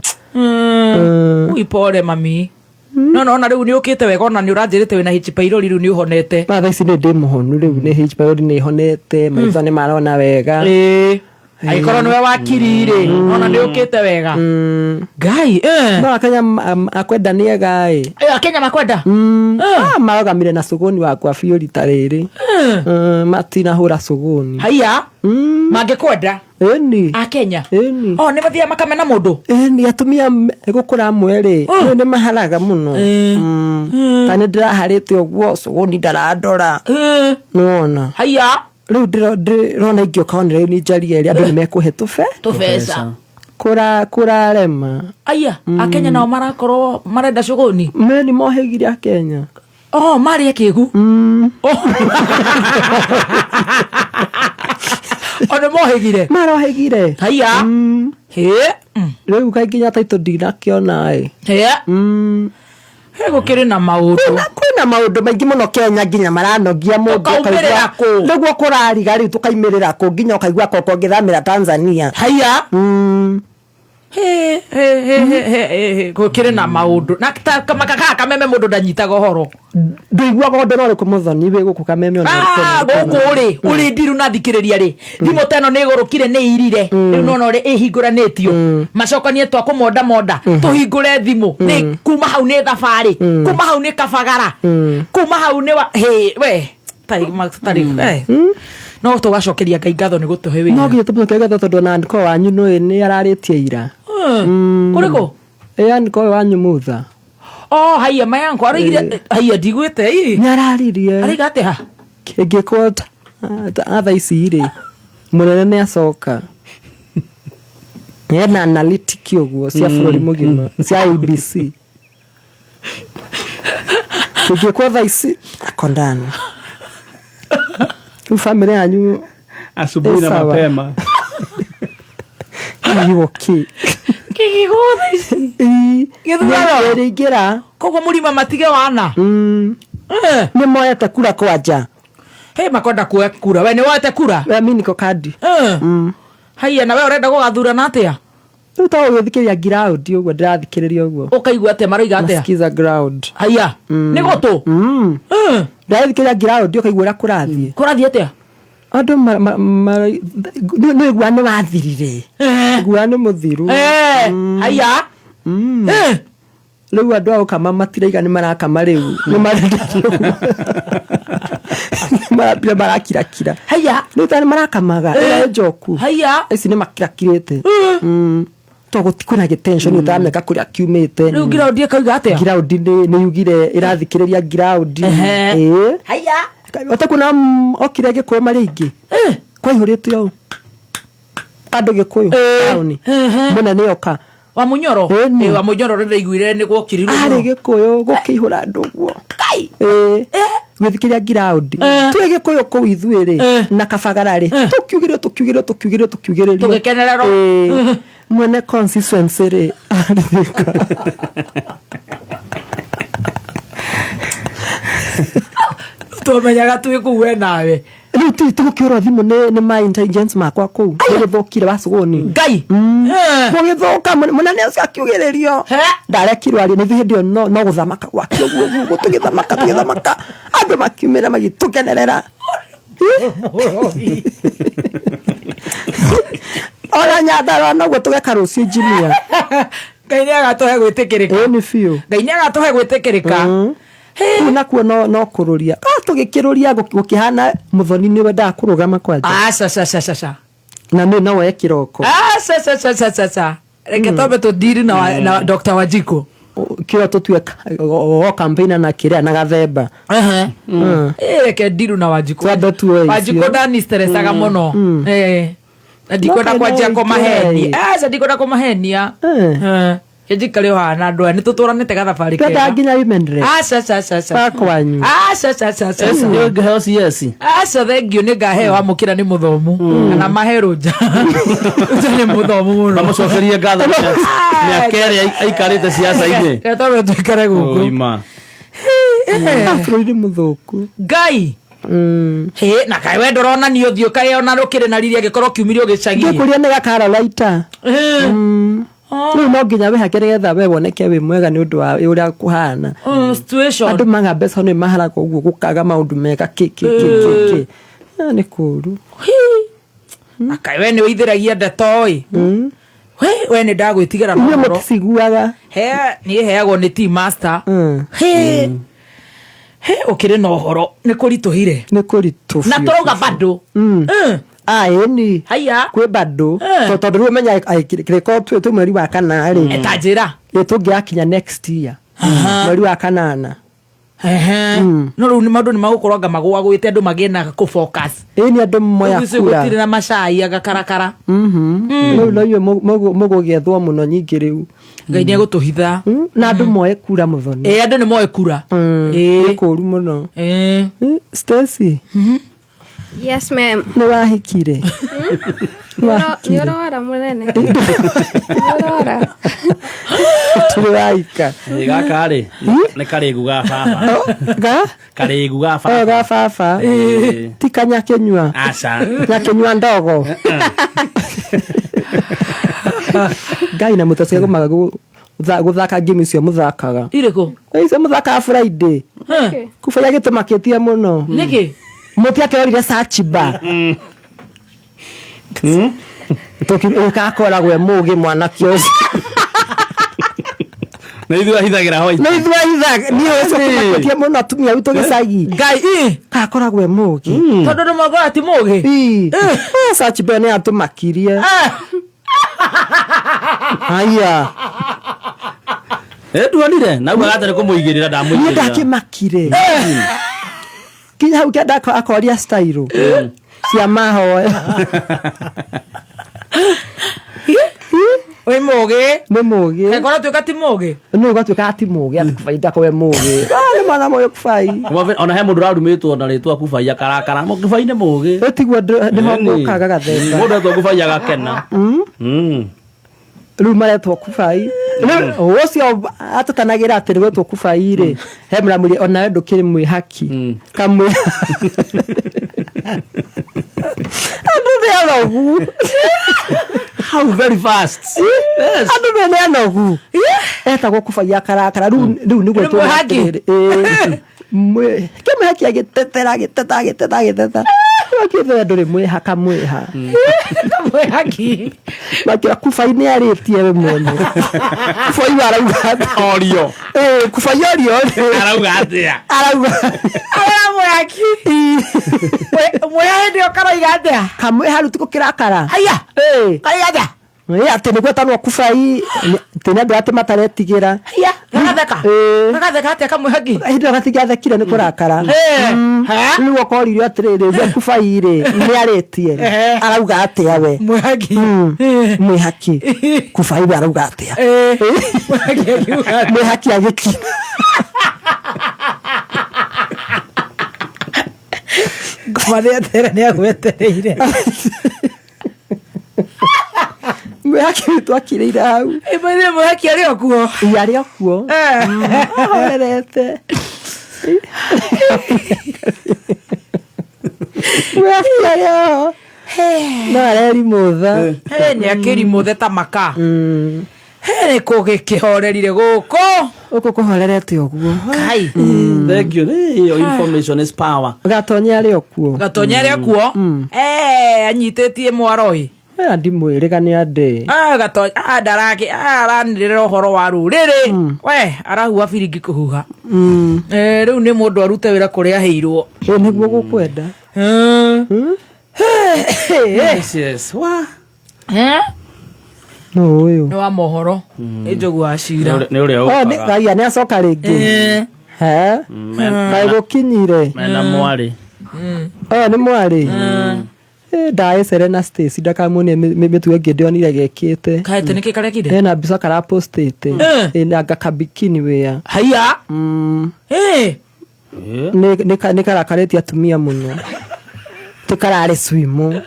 Ui, pole mami. No no, ona rĩu nĩ ũkĩte wega, ona nĩ ũranjĩrĩte wĩna H pylori, rĩu nĩ ũhonete. Ma thaa ici nĩ ndĩ mũhonu rĩu, nĩ H pylori nĩ honete, maitho nĩ marona wega. Ĩĩ, angĩkorwo nĩwe wakiri rĩ, ona nĩ ũkĩte wega. Ngai. No Akenya akwenda nĩ ega ĩ. Akenya makwenda. Ah, marogamire na cũgũni wakwa biũ rita rĩrĩ. Matinahũra cũgũni. Haiya, mangĩkwenda. Ĩni. Akenya. Ĩni. O nĩ mathiaga makamena mũndũ. Ĩni, atumia gũkũra amwe rĩ, nĩ maharaga mũno. Ta nĩ ndĩraharĩte ũguo, cũgũni ndarandora. Nĩwona? Haiya. Rĩu ndĩrona ingĩũka onere nĩ njarie rĩ, andũ nĩ mekũhe tũbe. Tũbeca. Kũrarema. Aya Akenya nao marakorwo marenda cũgũni. Me nĩ mohĩgire Akenya. Oh, marĩ akĩgu. O nĩ mohĩgire. Marohĩgire. Haiya. Hĩ. Rĩu kaĩ nginya taitũ ndinakĩona ĩ. Hĩ. He, gũkĩrĩ na maũndũ. Kwĩna maũndũ maingĩ mũno Kenya nginya maranogia mũndũ. Tũkaumĩrĩra Ũkaigua- kũ? Nĩguo kũrariga rĩu, tũkaimĩrĩra kũ nginya ũkaigua koko ngĩthamĩra Tanzania. Haiya. Hĩ, hĩ, hĩ, hĩ, hĩ, hĩ, hĩ. Gũkĩrĩ na maũndũ na kaka Kameme mũndũ ndanyitaga ũhoro. Ndũiguaga ũndũ na ũrĩkũ, Mũthoni, wĩ gũkũ Kameme ona ũrĩkũ Ah, ona ũrĩkũ? Gũkũ rĩ, ũrĩ ndiru na thikĩrĩria rĩ, thimũ ta ĩno nĩ ĩgũrũkire, nĩ irire rĩu nona ũrĩa ĩhingũranĩtio, macokanie twa kũmonda monda, tũhingũre thimũ, nĩ kuma hau nĩ thabarĩ, kuma hau nĩ kabagara, kuma hau nĩ wa hĩ we tarĩ tarĩ no tũgacokeria Ngai ngatho nĩ gũtũhe No wĩra. nginya tũmũcokerie ngatho tondũ ona anko wanyu nĩ nĩ ararĩtie ira. Kũrĩkũ? Ĩ, anko wanyu Mutha. Oh, haiya, mayanko araigire? Haiya, ndigwĩte ĩ. Nĩ araririe. Araiga atĩa? Kĩngĩkorwo ta thaa ici rĩ, mũnene nĩ acoka ena analytic ũguo cia bũrũri mũgima cia ABC, kĩngĩkwo thaa ici ako ndani, rĩu famĩlĩ yanyu. Asubuhi na Sawa. mapema. Are you okay? Kĩ Nĩkĩ gĩgũtha ici? Ii. Gĩthurano? Nĩkĩrĩingĩra. Koguo mũrima matige wana. Eh. Nĩ moete kura kwanja. Hey, makwenda kuoya kura. We nĩ woete kura? We mi niko kandi. Eh. Haiya na we ũrenda gũgathurana atĩa? Rĩu to ũgĩthikĩrĩria ground ũguo ndĩrathikĩrĩria ũguo. Ũkaigua atĩa maroiga atĩa? Nasikiza ground. Haiya. Nĩ gũtũ? Eh. Ndĩrathikĩrĩria ground ũkaigua ũrĩa kũrathiĩ. Kũrathiĩ atĩa? Andũ nĩ guoya nĩ wathirire. Eh. Guoya nĩ mũthiru. Eh. Haiya. Eh. Rĩu andũ a gũkama matiraiga nĩ marakama rĩu. Nĩ marenda Nĩ marakirakira. Haiya. Rĩu ta nĩ marakamaga. Ĩrĩa njoku. Haiya. Ici nĩ makirakirĩte. To gũtikwĩna gĩtension ũtaramenya kũrĩa kiumĩte. Rĩu ground ĩkauga atĩa? Ground nĩ yugire ĩrathikĩrĩria ground. Ehe. Ĩĩ. Haiya. Ũtakuona okire gĩkũyũ marĩ aingĩ. Eh. Kwaihũrĩte ũũ. Andũ gĩkũyũ Eh. taũni. Ehe. Mũnene oka. Wa Munyoro? Ĩni. Eh, wa Munyoro rĩrĩa ndaiguire nĩ gwokirirwo Arĩ mũno. gĩkũyũ gũkĩihũra andũ ũguo. Kai. Ĩĩ. Gwĩthikĩrĩria ground. Eh. Twĩ gĩkũyũ kũu ithuĩ rĩ Eh. na kabagara rĩ tũkiugĩrĩrio tũkiugĩrĩrio tũkiugĩrĩrio tũkiugĩrĩrio. Tũgĩkenererwo. Ĩĩ. Mwene constituency rĩ arĩ Twamenyaga twĩ kũu we nawe. Rĩu tũgũkĩũrwo thimũ nĩ ma intelligence makwa kũu gũgĩthũkire wacũgũni. Ngai. Eh. Gũgĩthũka mũnene ũcio akiugĩrĩrio. He. Ndarekirwo arie nĩ hĩndĩ ĩyo no gũthamaka gwake ũguo ũguo tũgĩthamaka tũgĩthamaka andũ makiumĩra magĩtũkenerera. Ona Nyandarua noguo tũgeka rũciũ engineer. Ngai nĩ agatũhe gwĩtĩkĩrĩka. Ĩĩ nĩ biũ. Ngai nĩ agatũhe gwĩtĩkĩrĩka. Kũu nakuo no kũrũria. Ah, tũgĩkĩrũria gũkĩhana mũthoni nĩ wendaga kũrũgama kwanja. Aca ca ca ca ca. Na nĩ no woe kĩroko. Aca ca ca ca ca ca. Reke twambe tũndiri na Dr. Wanjikũ. Kĩo tũtue o campaign na kĩrĩa na gathemba. Ehe. Eh, reke ndiru na Wanjikũ. Twambe tuoe Wanjikũ icio. ndanistressaga mũno. Eh. Na ndikwenda No, kwanjia no, kũmahenia. ĩkĩre. Aca ndikwenda kũmahenia. Eh. Eh. Njikare o haha na andũ aya nĩ tũtũranĩte gathabarĩ Twendaga kega. nginya women rep. Aca ca ca ca. Ba kwanyu. Aca ca ca ca. Nĩ ũngĩheo CS. Aca thengio nĩ ngaheo amũkĩra nĩ mũthomu kana mahe rũnja. Rũnja nĩ mũthomu mũno. Mamũcokerie ngatho mĩaka ĩrĩa aikarĩte ciaca-inĩ. Reke twambe tũikare gũkũ. Ũima. Ah, bũrũri nĩ mũthũku. Ngai. Hĩ, na kaĩ we ndũronania ũthiũ kaĩ ona rũkĩrĩ na riri angĩkorwo kiumire ũgĩcagi. Ngĩkũria nĩ gakarora ita. Rĩu no nginya wĩhake nĩgetha we woneke wĩ mwega nĩ ũndũ wa ũrĩa kũhana. Situation. Andũ maga mbeca nĩ maharaga ũguo gũkaga maũndũ mega kĩ kĩ kĩ kĩ kĩ. Ah, nĩ kũũru. Na kaĩ we nĩ ũithĩragia ndeto ĩ. We we nĩ ndagwĩtigĩra na Inyuĩ ũhoro. mũticiguaga. He niĩ heagwo nĩ team master. Hĩ. Hĩ ũkĩrĩ na ũhoro nĩ kũritũhire. Nĩ kũritũ Na biũ. tũrauga bado. Ah, ĩni. Haiya. Kwĩ bado. Eh. Tondũ rĩu ũmenya kĩrĩko twĩ mweri wa kana rĩ. Ta njĩra. Ĩ tũngĩgakinya next year. Mweri wa kanana. Ehe. No rĩu nĩ maũndũ nĩ magũkorwo anga magũagũĩte andũ magĩe na kũ focus. Ĩni andũ moya Rĩu icio kura. gũtirĩ na macai agakarakara. Rĩu no inyuĩ mũgũgĩethwo mũno nyingĩ rĩu. Ngai nĩ egũtũhitha. Na andũ moe kura mũthoni. Ĩ andũ nĩ moe kura. Nĩ Ĩ. kũũru mũno. Ĩ. Stacy, Yes, ma'am. nĩ wahikire? Nĩ ũrora mũnene. Nĩ ũrora. Tũrĩ wahika. Ĩ, gaka rĩ nĩ karĩgu ga baba. Ga? Karĩgu ga O baba. ga baba. Ĩ. Ti kanyakĩnyua. Aca. Nyakĩnyua ndogo. Ngai na mũtacige kũmaga gũthaka game icio mũthakaga. Irĩkũ? Icio mũthakaga Friday. Hĩ. Kubaia gĩtũmakĩtie mũno. Nĩkĩ? Mũtiakĩrorire Sachiba. Tũkakoragwo e mũgĩ mwanake ũcio. Nĩ ithuĩ ahithagĩra white. Nĩ ithuĩ ahithaga niĩ ũcio tũmakĩtie mũno atumia witũ gĩcagi. Ngai ĩ. Kakoragwo e mũgĩ. Tondũ nĩ maugaga ti mũgĩ. Ii. Sachiba nĩ atũmakirie. Haya. Ĩ, nduonire na augaga atĩ nĩ kũmũigĩrĩra Niĩ ndamũigĩrĩra. ndakĩmakire. Kinya hau kĩanda akoria style cia mahoya. Wĩ mũgĩ. Nĩ mũgĩ. Angĩkorwo tuĩka ti mũgĩ. Nĩ ũgatuĩka ti mũgĩ atĩ kubai ndakorwo e mũgĩ. Ah, nĩ mwana mũgĩ kubai. Ona he mũndũ ũrarumĩtwo na rĩtwa kubai akarakara. Kubai nĩ mũgĩ. Tiguo nĩho Ĩni. gũkaga gathemba. Mũndũ etwo kubai agakena. Rĩu maretwo kubai. Rĩu ũcio atetanagĩra atĩ nĩgwetwo kubai rĩ, he mũramwĩrire onawe ndũkĩrĩ mwĩhaki. Kamwĩ andũ nĩ anogu. How very fast. Yes. Andũ nĩ anogu. Etagwo kubai akarakara. Rĩu rĩu nĩguo Nĩ mwĩhaki? Kĩmwĩhaki agĩtetera agĩteta agĩteta agĩteta. Akĩthera ndũrĩ mwĩhaka mwĩha. Mwĩhaki. Makĩra kubai nĩ arĩtie we mwene. Kubai arauga atĩa? Orio. Ĩĩ, kubai orio rĩ. Arauga atia? Arauga. Arera mwĩhaki. Mwĩha hĩndĩ ĩyo karoiga atĩa? Kamwĩha rĩu ti gũkĩrakara. Haiya. Ĩĩ. Karoiga atĩa? Ĩĩ, atĩ nĩ gwetanwo kubai atĩ nĩ andũ atĩ mataretigĩra. Haiya. Gagatheka. Ĩĩ. Gagatheka atĩa kamwĩhaki? Hĩndĩ ĩyo gatingĩathekire nĩ kũrakara. Ĩĩ. Ha? Rĩu okoririo atĩrĩrĩ, we kubai rĩ nĩ arĩtie. Ehe. Arauga atĩa we? Mwĩhaki. Mwĩhaki. Kubai we arauga atĩa? Ĩĩ. Mwĩhaki akiuga atĩa? Mwĩhaki agĩkira. Ngoma nĩ etere nĩ agwetereire. Mwĩhaki witũ akirĩire hau. Ĩmwe mwĩhaki arĩ o kuo. Ĩ, arĩ o kuo. Ahorerete. Mwĩhaki arĩ oho. No arerimũtha. Nĩ akĩrimũthe ta maka. Nĩ kũ gĩkĩhorerire gũkũ. Gũkũ kũhorerete ũguo. Kai. Thank you. Hey, your information is power. Gatonya arĩ o kuo. Gatonya arĩ o kuo. Anyitĩtie mwaroi. Aya ndimwĩrĩga nĩ andĩ. Gatonya ndarake aranĩrĩra ũhoro wa rũrĩrĩ. We arahuha biringi kũhuha. Rĩu nĩ mũndũ arute wĩra kũrĩa aheirwo. Ĩ nĩguo gũkwenda. Yes, yes. Wa. No ũyũ. Nĩ wa mohoro. Nĩ njogu wa cira. Nĩ ũrĩa Oh, nĩ ũkaga. raia nĩ acoka rĩngĩ. He? Kaĩ gũkinyire. Mena mwarĩ. Ũyũ nĩ mwarĩ. Ndaĩcere na Stacy ndakamuonie mĩtugo ĩngĩ ndĩonire gekĩte. Kaĩ nĩkĩ karekire? Hena mbica karapostĩte. Na ngakabikini wĩa. Haiya. Nĩ karakarĩtie atumia mũno. Tĩ kararĩ swimu.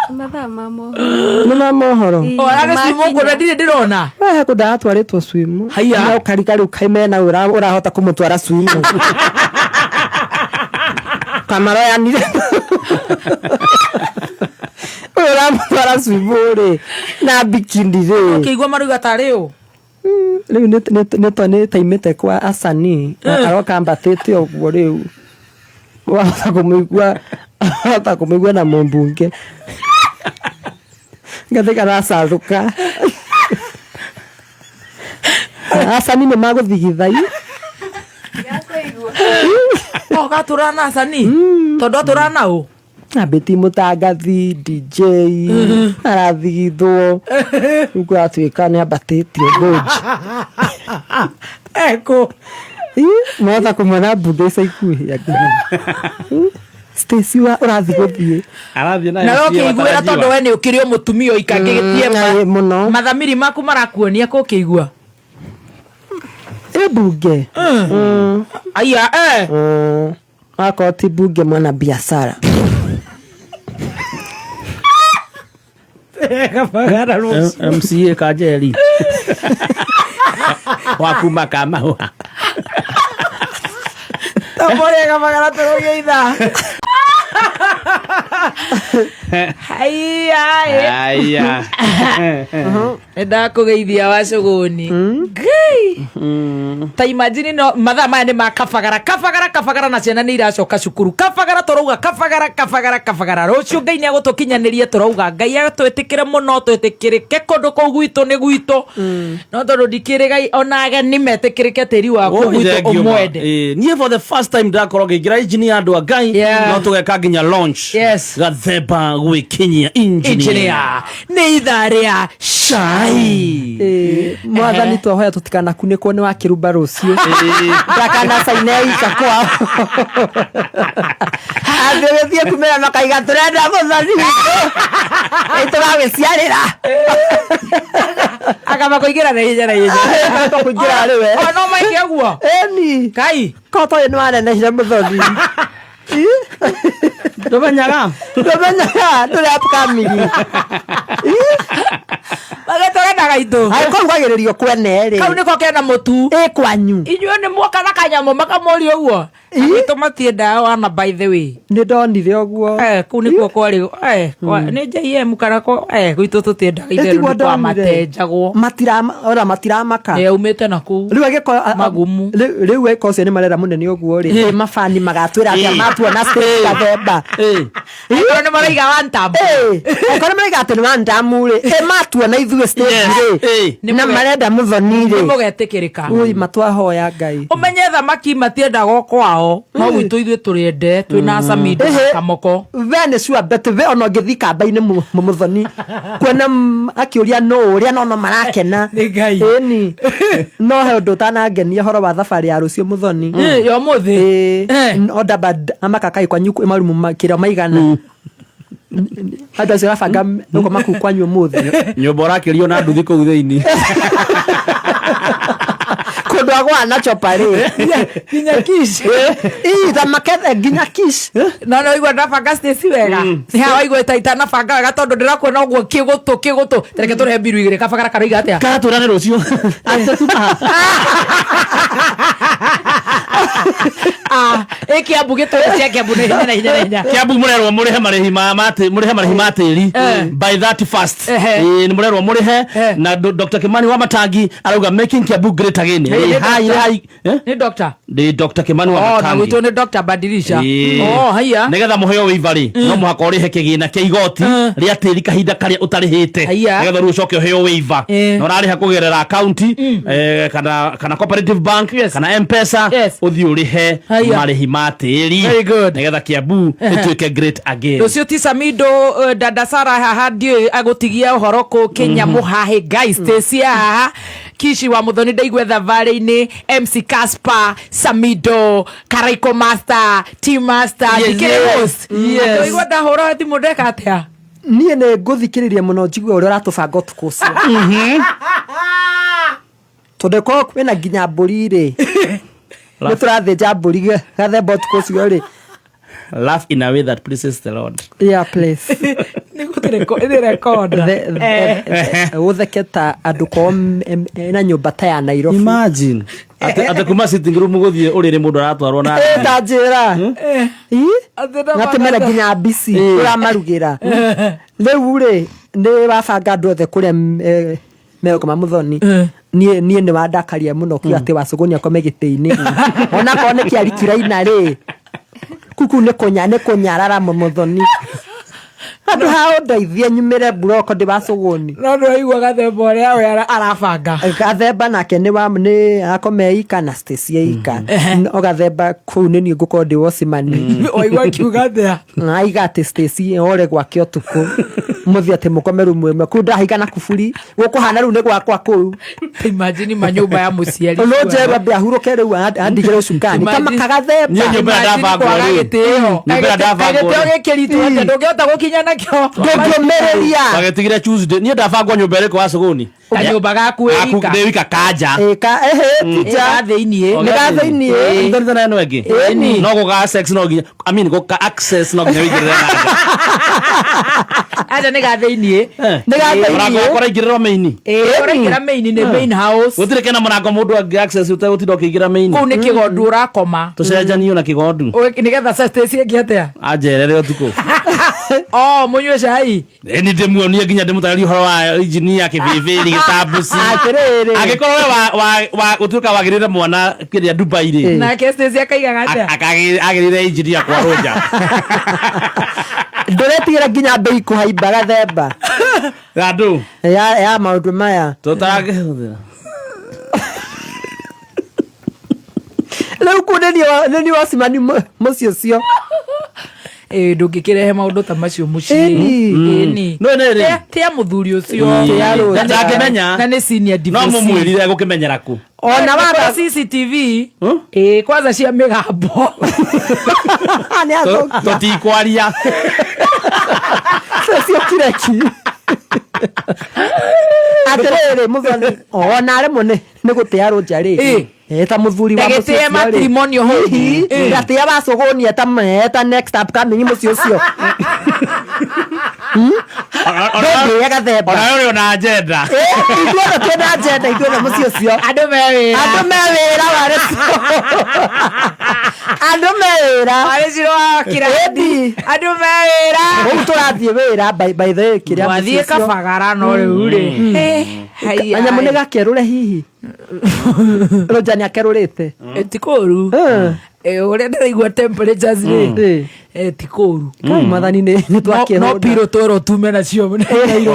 Mathaa ma mohoro. Nĩ ma mohoro. O ararĩ swimu kũrĩa ndirĩ ndĩrona. We kũndũ aratwarĩtwo swimu. Haiya. Na ũkarika rĩu kaĩ mena ũrahota kũmũtwara swimu. Kamaroyanire. Ũyũ ũramũtwara swimu rĩ na bikini rĩ. Ũkĩigua maruga tarĩ ũ? Rĩu nĩ taimĩte kwa asanii aroka ambatĩte ũguo rĩu wahota kũmũigua wahota kũmũigua na mũmbunge ngathĩ karacathuka asanii nĩ magũthigitha O gatũra na asanii. Tondũ atũra na ũ? Ambĩti mũtangathi DJ arathigithwo rĩu kũratuĩka nĩ ambatĩtie ngũnji. Eko. Mwahota kũmwona mbunge ica ikuhĩ. Stacy wa ũrathiĩ gũthiĩ. Arathiĩ na Na we MCA ũkĩiguĩra watarajiwa. tondũ we nĩ ũkĩrĩ o mũtumia ũika ngĩgĩtie Mũno. Mathamiri maku marakuonia kũ ũkĩigua? Ĩ mbunge. Aya. Akorwo ti mbunge mwana biacara. MCA Kanjeri. Wa kuma Kamahũa. Tomore kabagara tũrũgie ithaa. Haiya. Aya. Nĩ ndakũgeithia wacũgũni. Ngai. Ta imagine no mathaa maya nĩ ma kabagara kabagara kabagara na ciana nĩ iracoka cukuru kabagara tũrauga kabagara kabagara kabagara rũciũ Ngai nĩ agũtũkinyanĩria tũrauga Ngai atwĩtĩkĩre mũno twĩtĩkĩrĩke kũndũ kũu gwitũ nĩ gwitũ no tondũ ndikĩrĩga ona ageni metĩkĩrĩke tĩri wa kũu gwitũ ũmwende. Niĩ for the first time ndakorwo ngĩingĩra engineer andũ a Ngai Yeah. no tũgeka nginya launch. Yes. Gathemba gwĩkinyia engineer. Engineer nĩ ithaa rĩa cai. Mwathani twahoya tũtikanakunĩkwo nĩ wakĩrumba rũciũ. Ndakanacaine ika kwao. Andũ gĩthiĩ kumĩra makaiga tũrenda mũthoni witũ. Ĩ tũragĩciarĩra. Akamba kũingĩra na ihenya na ihenya. Akamba kũingĩra rĩ we. O no maike ũguo. Ĩni. Kai. Koto ũyũ nĩ wanenehire mũthoni. Ndũmenyaga? Ndũmenyaga ndũrĩ upcoming. Magetũrendaga gaitũ. Angĩkorwo rugagĩrĩrio kwene rĩ Kau nĩko kena mũtu. Ĩ kwanyu. Inyuĩ nĩ muoka na kanyamũ makamũria ũguo. Gwitũ matiendaga wana, by the way. Nĩ ndonire ũguo. Eh, kũu nĩkuo kwarĩ nĩ JM kana ko gwitũ tũtiendaga itherũ, Ĩtiguo nĩ kwa ndonire. matenjagwo. Ona matiramaka. Nĩ aumĩte na kũu. Rĩu agĩkorwo Magumu. Rĩu agĩkorwo ũcio nĩ marera mũnene ũguo rĩ, ĩ mabani magatwĩra atĩa matuona stage gathemba? Angĩkorwo nĩ maraiga one time. Okorwo maraiga atĩ nĩ wandamu rĩ, ĩ matuona ithuĩ stage Yes. rĩ Ĩ. na marenda mũthoni Nĩ rĩ, mũgetĩkĩrĩka. ui matwahoya Ngai. Ũmenye thamaki matiendagwo kwao, no gwitũ ithuĩ tũrĩende twĩna Samido na Ĩhĩ. Kamoko. We nĩ sure bet we ona ũngĩthiĩ kamba-inĩ mũthoni kuona akĩũria nũ ũrĩa no marakena. Nĩ Ngai. Ĩni no he ũndũ ũtanangenia ũhoro wa thabarĩ ya rũciũ, mũthoni. Ya ũmũthĩ. Ĩĩ, ondamba amakakai kwanyu kwĩ marumu kĩrĩa maigana andũ acio arabanga gũkoma kuu kwanyu ũmũthĩ. Nyũmba ũrakĩrio na nduthi kũu thĩinĩ. Kũndũ agwa na chopa rĩ. Nginya kish. Ii thamakethe nginya kish. No no igua ndabanga Stacy wega, nĩ hawa waigua ta itanabanga wega, tondũ ndĩrakuona ũguo kĩgũtũ kĩgũtũ. Tareke tũrehe mbiru igĩrĩ kabagara karoiga atĩa. Karatwĩra nĩ rũciũ. Atĩ tuma. Ah, ĩ Kĩambu gĩtũre cia Kĩambu nĩ hinya na hinya na hinya. Kiambu mũrerwo mũrĩhe marĩhi mũrĩhe marĩhi ma tĩri by 31st. Ehe. Ĩĩ, nĩ mũrerwo mũrĩhe. Na Dr. Kimani wa Matangi arauga making Kiambu great again. Nĩ Ĩĩ, hai Dr. hai. Eh? Nĩ doctor. Nĩ Dr. Kimani wa Oh, na Matangi. gwitũ nĩ Dr. Badilisha. Ĩĩ. Oh, haiya. Nĩgetha mũheo wĩiva rĩ, no mũhaka ũrĩhe kĩgĩna kĩa igoti rĩa tĩri kahinda karĩa ũtarĩhĩte, Haiya. nĩgetha rĩu ũcoke ũheo wĩiva. Na ũrarĩha kũgerera akaunti kana cooperative bank kana Mpesa. Ũthiĩ ũrĩhe Haiya. marĩhi ma tĩri Very good. nĩgetha Kiambu ĩtuĩke great again. Rũciũ ti Samido, dada Sara haha ndiũĩ agũtigia ũhoro kũ Kenya mũhahe guys. Stacy haha, Kishi wa Mũthoni ndaigue thabarĩ-inĩ, MC Casper, Samido, Karaiko Master, T Master. Yes, ndikĩrĩ yes. host. Yes. Atũigua ndahũra thimũ ndeka atĩa? Niĩ nĩ ngũthikĩrĩria mũno njigue ũrĩa ũratũbanga ũtukũ ũcio, tondũ korwo kwĩna nginya mbũri rĩ, nĩ tũrathĩnja mbũri gathemba ũtukũ ũcio rĩ. Laugh in a way that pleases the Lord. Yeah, please. Nĩ rekonda. Ũtheke ta andũ korwo na nyũmba ta ya Nairobi. Imagine atĩ kuma sitting room gũthiĩ ũrĩrĩ mũndũ aratwarwo na Ĩ, ta njĩra. Ĩ? Ng'atĩ mena nginya mbici ũramarugĩra rĩu rĩ, nĩ wabanga andũ othe kũrĩa megũkoma mũthoni. Niĩ nĩ wandakaria mũno kuga atĩ wacũgũni akome gĩtĩ-inĩ onakorwo nĩ kĩari kiraina rĩ, kuku nĩ kũnyarara mũthoni handũ ha ũndeithie nyumĩre mburoko ndĩ wacũgũni. No nĩ waigua gathemba ũrĩa we arabanga. Gathemba nake nĩ wa nĩ akome ika na Stacy ika, no gathemba kũu nĩ niĩ ngũkorwo ndĩ wocimani. Waigua akiuga atĩa? Aiga atĩ Stacy ore gwake ũtukũ, mũthiĩ atĩ mũkome rumu ĩmwe kũu, ndahiga na kuburi gũkũhana rĩu nĩ gwakwa kũu. Imagine manyũmba ya mũciari. Nũnjerwo ambe ahurũke rĩu andigĩre ũcukani Imagine- kama kagathemba. Niĩ nyũmba ĩrĩa Imagine ndabangwo kwaga rĩ. gĩtĩo. Nyũmba ĩrĩa ndabangwo Gĩtĩo rĩ. gĩkĩritũ atĩa ndũngĩhota gũkinya nakĩo. Ndũngĩũmĩrĩria. Wagĩtigire Tuesday niĩ ndabangwo nyũmba ĩrĩkũ wa cũgũni? Kanyũmba gaku wĩ ika. Ndĩ wika kanja. Ĩka ehe tija. Ga thĩiniĩ. Nĩ ga thĩiniĩ. Nĩ na ĩno ĩngĩ Ĩni. no gũka sex no nginya, I mean, gũka access no nginya wĩingĩrĩre na nja. Aca nĩ ga thĩiniĩ. Nĩ ga thĩiniĩ. Mũrango wakwa ũraingĩrĩrwo main. Ũraingĩra main, nĩ main house. Gũtirĩ kena mũrango mũndũ angĩ access ũtegũtinda ũkĩingĩra main. Kũu nĩ kĩgondu ũrakoma. Tũcenjanio na kĩgondu. Nĩgetha Stacy ĩngĩ atĩa? Anjerere ũtukũ. Oh, mũnyue cai. Ĩni ndĩmuonie nginya ndĩmũtarĩrie ũhoro wa injinia kĩbĩbĩri gĩtambuci. Atĩrĩrĩ. Angĩkorwo we wa ũtuĩka wagĩrĩre mwana kĩrĩa Dubai rĩ, Nake Stacy akaigaga atĩa? Agĩrĩre injinia kwa rũnja. Ndũretigĩra nginya mbei kũhaimba gathemba. Andũ ya maũndũ maya. Tũtarangĩhũthĩra. Rĩu kuu nĩ niĩ wocimani mũciĩ ũcio. Ĩ, ndũngĩkĩrehe maũndũ ta macio mũciĩ. Ĩni. Ĩni. No nĩ rĩ. Tia mũthuri ũcio. Tia rũnja. Ndangĩmenya. Na nĩ senior No divorcee. mũmwĩrire egũkĩmenyera kũ? Ona waga waga CCTV. Ĩ, kwanza cia mĩgambo. Nĩ athũkia. Tũtikwaria. Cio kireki atĩrĩrĩ mũthoni ona aremwo nĩ gũtĩa rũnja rĩ. Ĩ. Ta mũthuri wa mũciĩ Ndagĩtĩe ũcio rĩ. matrimonial home. Hihi, Ĩ. ndatĩa wacũgũnia ta next upcoming mũciĩ ũcio. Ndũngĩrĩa gathemba. Ona ũrĩ ona agenda. Ithuothe twĩna agenda, ithuothe mũciĩ ũcio. Andũ me wĩra. Andũ me wĩra warĩ andũ me wĩra. Warĩ ciro wa kĩrathi. Ĩndi. Andũ me wĩra. Rĩu tũrathiĩ wĩra by the way kĩrĩa mũciĩ Twathiĩ ũcio. kabagara no rĩu rĩ. Eh, haiya. Na nyamũ nĩ gakerũre hihi. Roja nĩ akerũrĩte. Eh, ti kũru. Eh. Eh, ũrĩa ndĩraigua temperatures rĩ. Eh. Eh, ti kũru. Kai mwathani nĩ nĩ No twakĩhũna. piro twerwo tume nacio.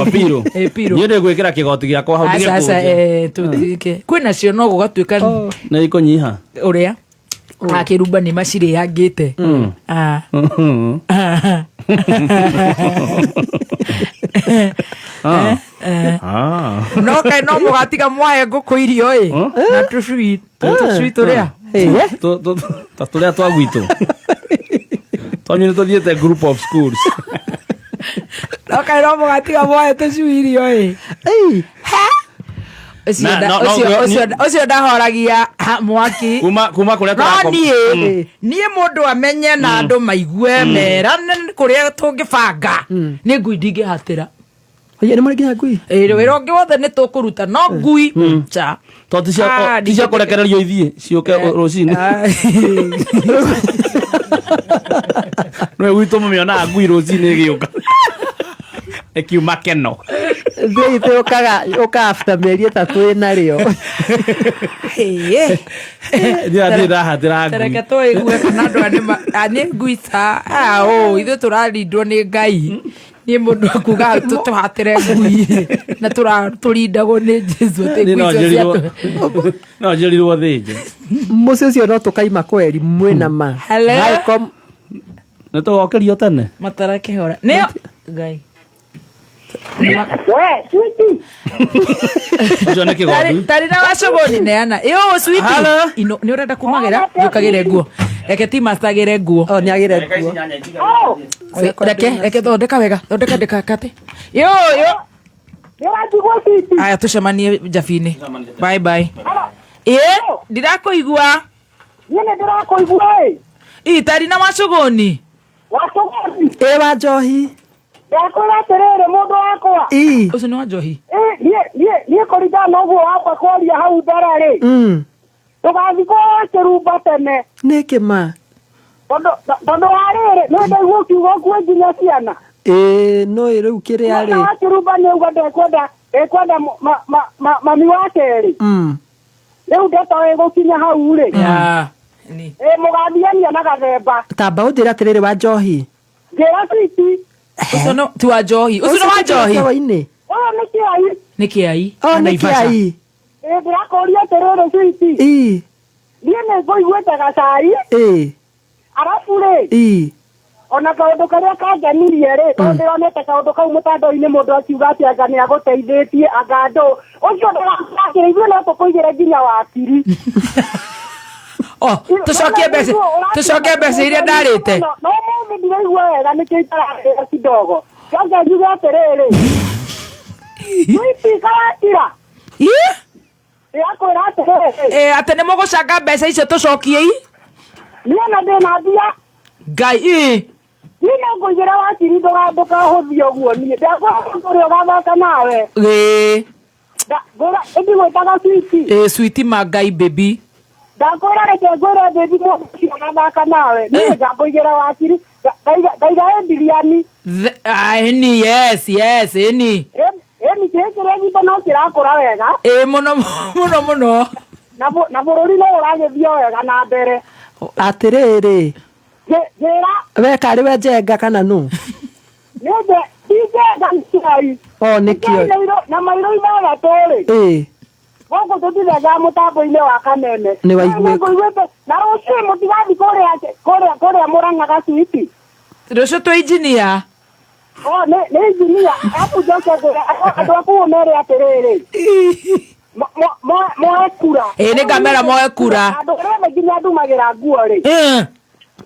O piru. Eh, piru. Niĩ ndĩgwĩkĩra kĩgoti gĩakwa hau Aca, aca, ndigĩkũnje. eh, tũtike. Kwĩ nacio no gũgatuĩka Nĩ ikũnyiha. ũrĩa akĩrumba nĩ macirĩangĩte. Ah. Ah. Ah. Eh. Ah. No kaĩ no mũgatiga mwahe ngũkũ irio ĩ na tũcui tũcui tũrĩa. Eh. Ta tũrĩa twa gwitũ. Twanyu nĩ tũthiĩte group of schools. No kaĩ no mũgatiga mwahe tũcui irio ĩ. Ei. Ũcio Na- no- no- ũcio ndahoragia mwaki. Kuma kũrĩa No tũrakom- niĩ niĩ mũndũ amenye na andũ maigue merane kũrĩa tũngĩbanga nĩ ngui ndingĩhatĩra. Oye, nĩ mũrĩ nginya ngui. Ĩ, wĩra ũngĩ wothe nĩ tũkũruta no ngui ca. To ti cia Ah, ti cia kũrekererio ithiĩ ciũke rũcinĩ. Ah. Nĩwe gwitũ mũmĩonaga ngui rũcinĩ ĩgĩũka. Ĩkiuma keno. Thiĩ ithe ũkaga ũka after mĩeri 3 ĩnarĩo. Ĩĩ. Niĩ ndirĩ ndahatĩra ngui. Tareke tũigue kana andũ aya nĩ ngui ta ah, ũ ithuĩ tũrarindwo nĩ Ngai. Niĩ mũndũ akuga tũhatĩre ngui na tũrindagwo nĩ Jesu atĩ Niĩ ngui no icio njĩrirwo cia no njĩrirwo thĩnje. Mũciĩ ũcio no tũkaima kweri mwĩna ma. Hello? Hi, Nĩ tũgokĩrio tene. matarakĩhora nĩyo Ngai. We, sweetie. Ũcio nĩ kĩgondu. Tarĩ na wacũgũni neana ĩ sweetie. Hello? Ino nĩ ũrenda kumagĩra ũkagĩre nguo. Reke ti master agĩre nguo. Oh, nĩ agĩre nguo. Oh, Reke reke thondeka wega thondeka ndĩkakate. Yo yo. ndĩranjigua sweetie. Aya tũcemanie njabinĩ. Bye bye. Ĩ ndirakũigua. Niĩ nĩ ndĩrakũigua ĩ. Ĩ tarĩ na wacũgũni. Wacũgũri. Ĩ wa njohi. Ndakwĩra atĩrĩrĩ mũndũ wakwa. Ĩ. Ũcio nĩ wa njohi. Ĩ, niĩ kũringana na ũguo wamba kwaria hau mbere rĩ. Tũgathikwo kĩrumba tene. Nĩkĩ ma? Tondũ wa rĩrĩ nĩ ndaigua ũkiuga ũkue nginya ciana. Ĩ no ĩ rĩu kĩrĩa Mwana rĩ. wa kĩrumba nĩ auga ndekwenda mami wa kerĩ. Rĩu ndeto ĩgũkinya hau rĩ. Ya. Ni. Ĩ mũgathiania na gathemba. Tamba ũnjĩre atĩrĩrĩ wa njohi. Njĩra sweetie. Ũcio no ti wa njohi. Ũcio nĩ wa njohi. Njohi. Ũyũ nĩ kĩai. Nĩ kĩai. Oh, nĩ Naivasha. kĩai. Ĩ ndĩrakũria atĩrĩrĩ sweetie. Ĩ. Niĩ nĩ ngũiguĩte gacai. Ĩ. Arabu rĩ Ĩ. ona kaũndũ karĩa kangenirie rĩ tondũ ndĩronete kaũndũ kau mũtandao-inĩ mũndũ akiuga atĩ anga nĩ agũteithĩtie anga andũ ũcio ndũrakĩrĩ ithuĩ no tũkũigĩre nginya wakiri. Oh, tũcokie mbeca tũcokie mbeca iria ndarĩte. No mũthĩ ndiraigua wega nĩkĩo itararĩra kidogo. Kwanza njuge atĩrĩrĩ Sweetie karakira Ĩ? ndĩrakwĩra atĩrĩrĩ Ĩ atĩ nĩ mũgũcanga mbeca icio tũcokie i? niĩ ona ndĩna mbia Ngai ĩ. niĩ no ngũigĩra wakiri ndũkahũthie ũguo niĩ ndakwĩra mũndũ ũrĩa ũgathaka nawe. Ĩ. Ngwĩra ĩndigwĩtaga sweetie. Ĩ sweetie ma Ngai baby. Ndakwĩra reke ngwĩre baby mũndũ ũcio ũgathaka nawe niĩ ngakũigĩra wakiri ngaiga ĩmbiriani. Ĩni yes yes ĩni. Ĩni kĩĩ kĩrĩa gitũ no kĩrakũra wega. Ĩ mũno mũno mũno. Na bũrũri no ũragĩthiĩ o wega na mbere. Atĩrĩrĩ. Njĩra. We karĩ we njenga kana nũ? Nĩ ti njenga nĩ kĩai. Oh, nĩ kĩoi. Na mairo ithathatũ rĩ. Ĩ. Gũkũ tũtithengaga mũtambo-inĩ wa Kameme. Nĩ waiguĩka. Nĩngũiguĩte na rũciũ mũtigathiĩ kũrĩa Mũrang'a Sweetie. Rũciũ twĩ engineer. Oh, nĩ engineer. Arabu njoke ngwĩre andũ a kũu mere atĩrĩrĩ. Moe kura. Ĩ nĩ ngamera moe kura. Andũ arĩa othe nginya ndumagĩra nguo rĩ.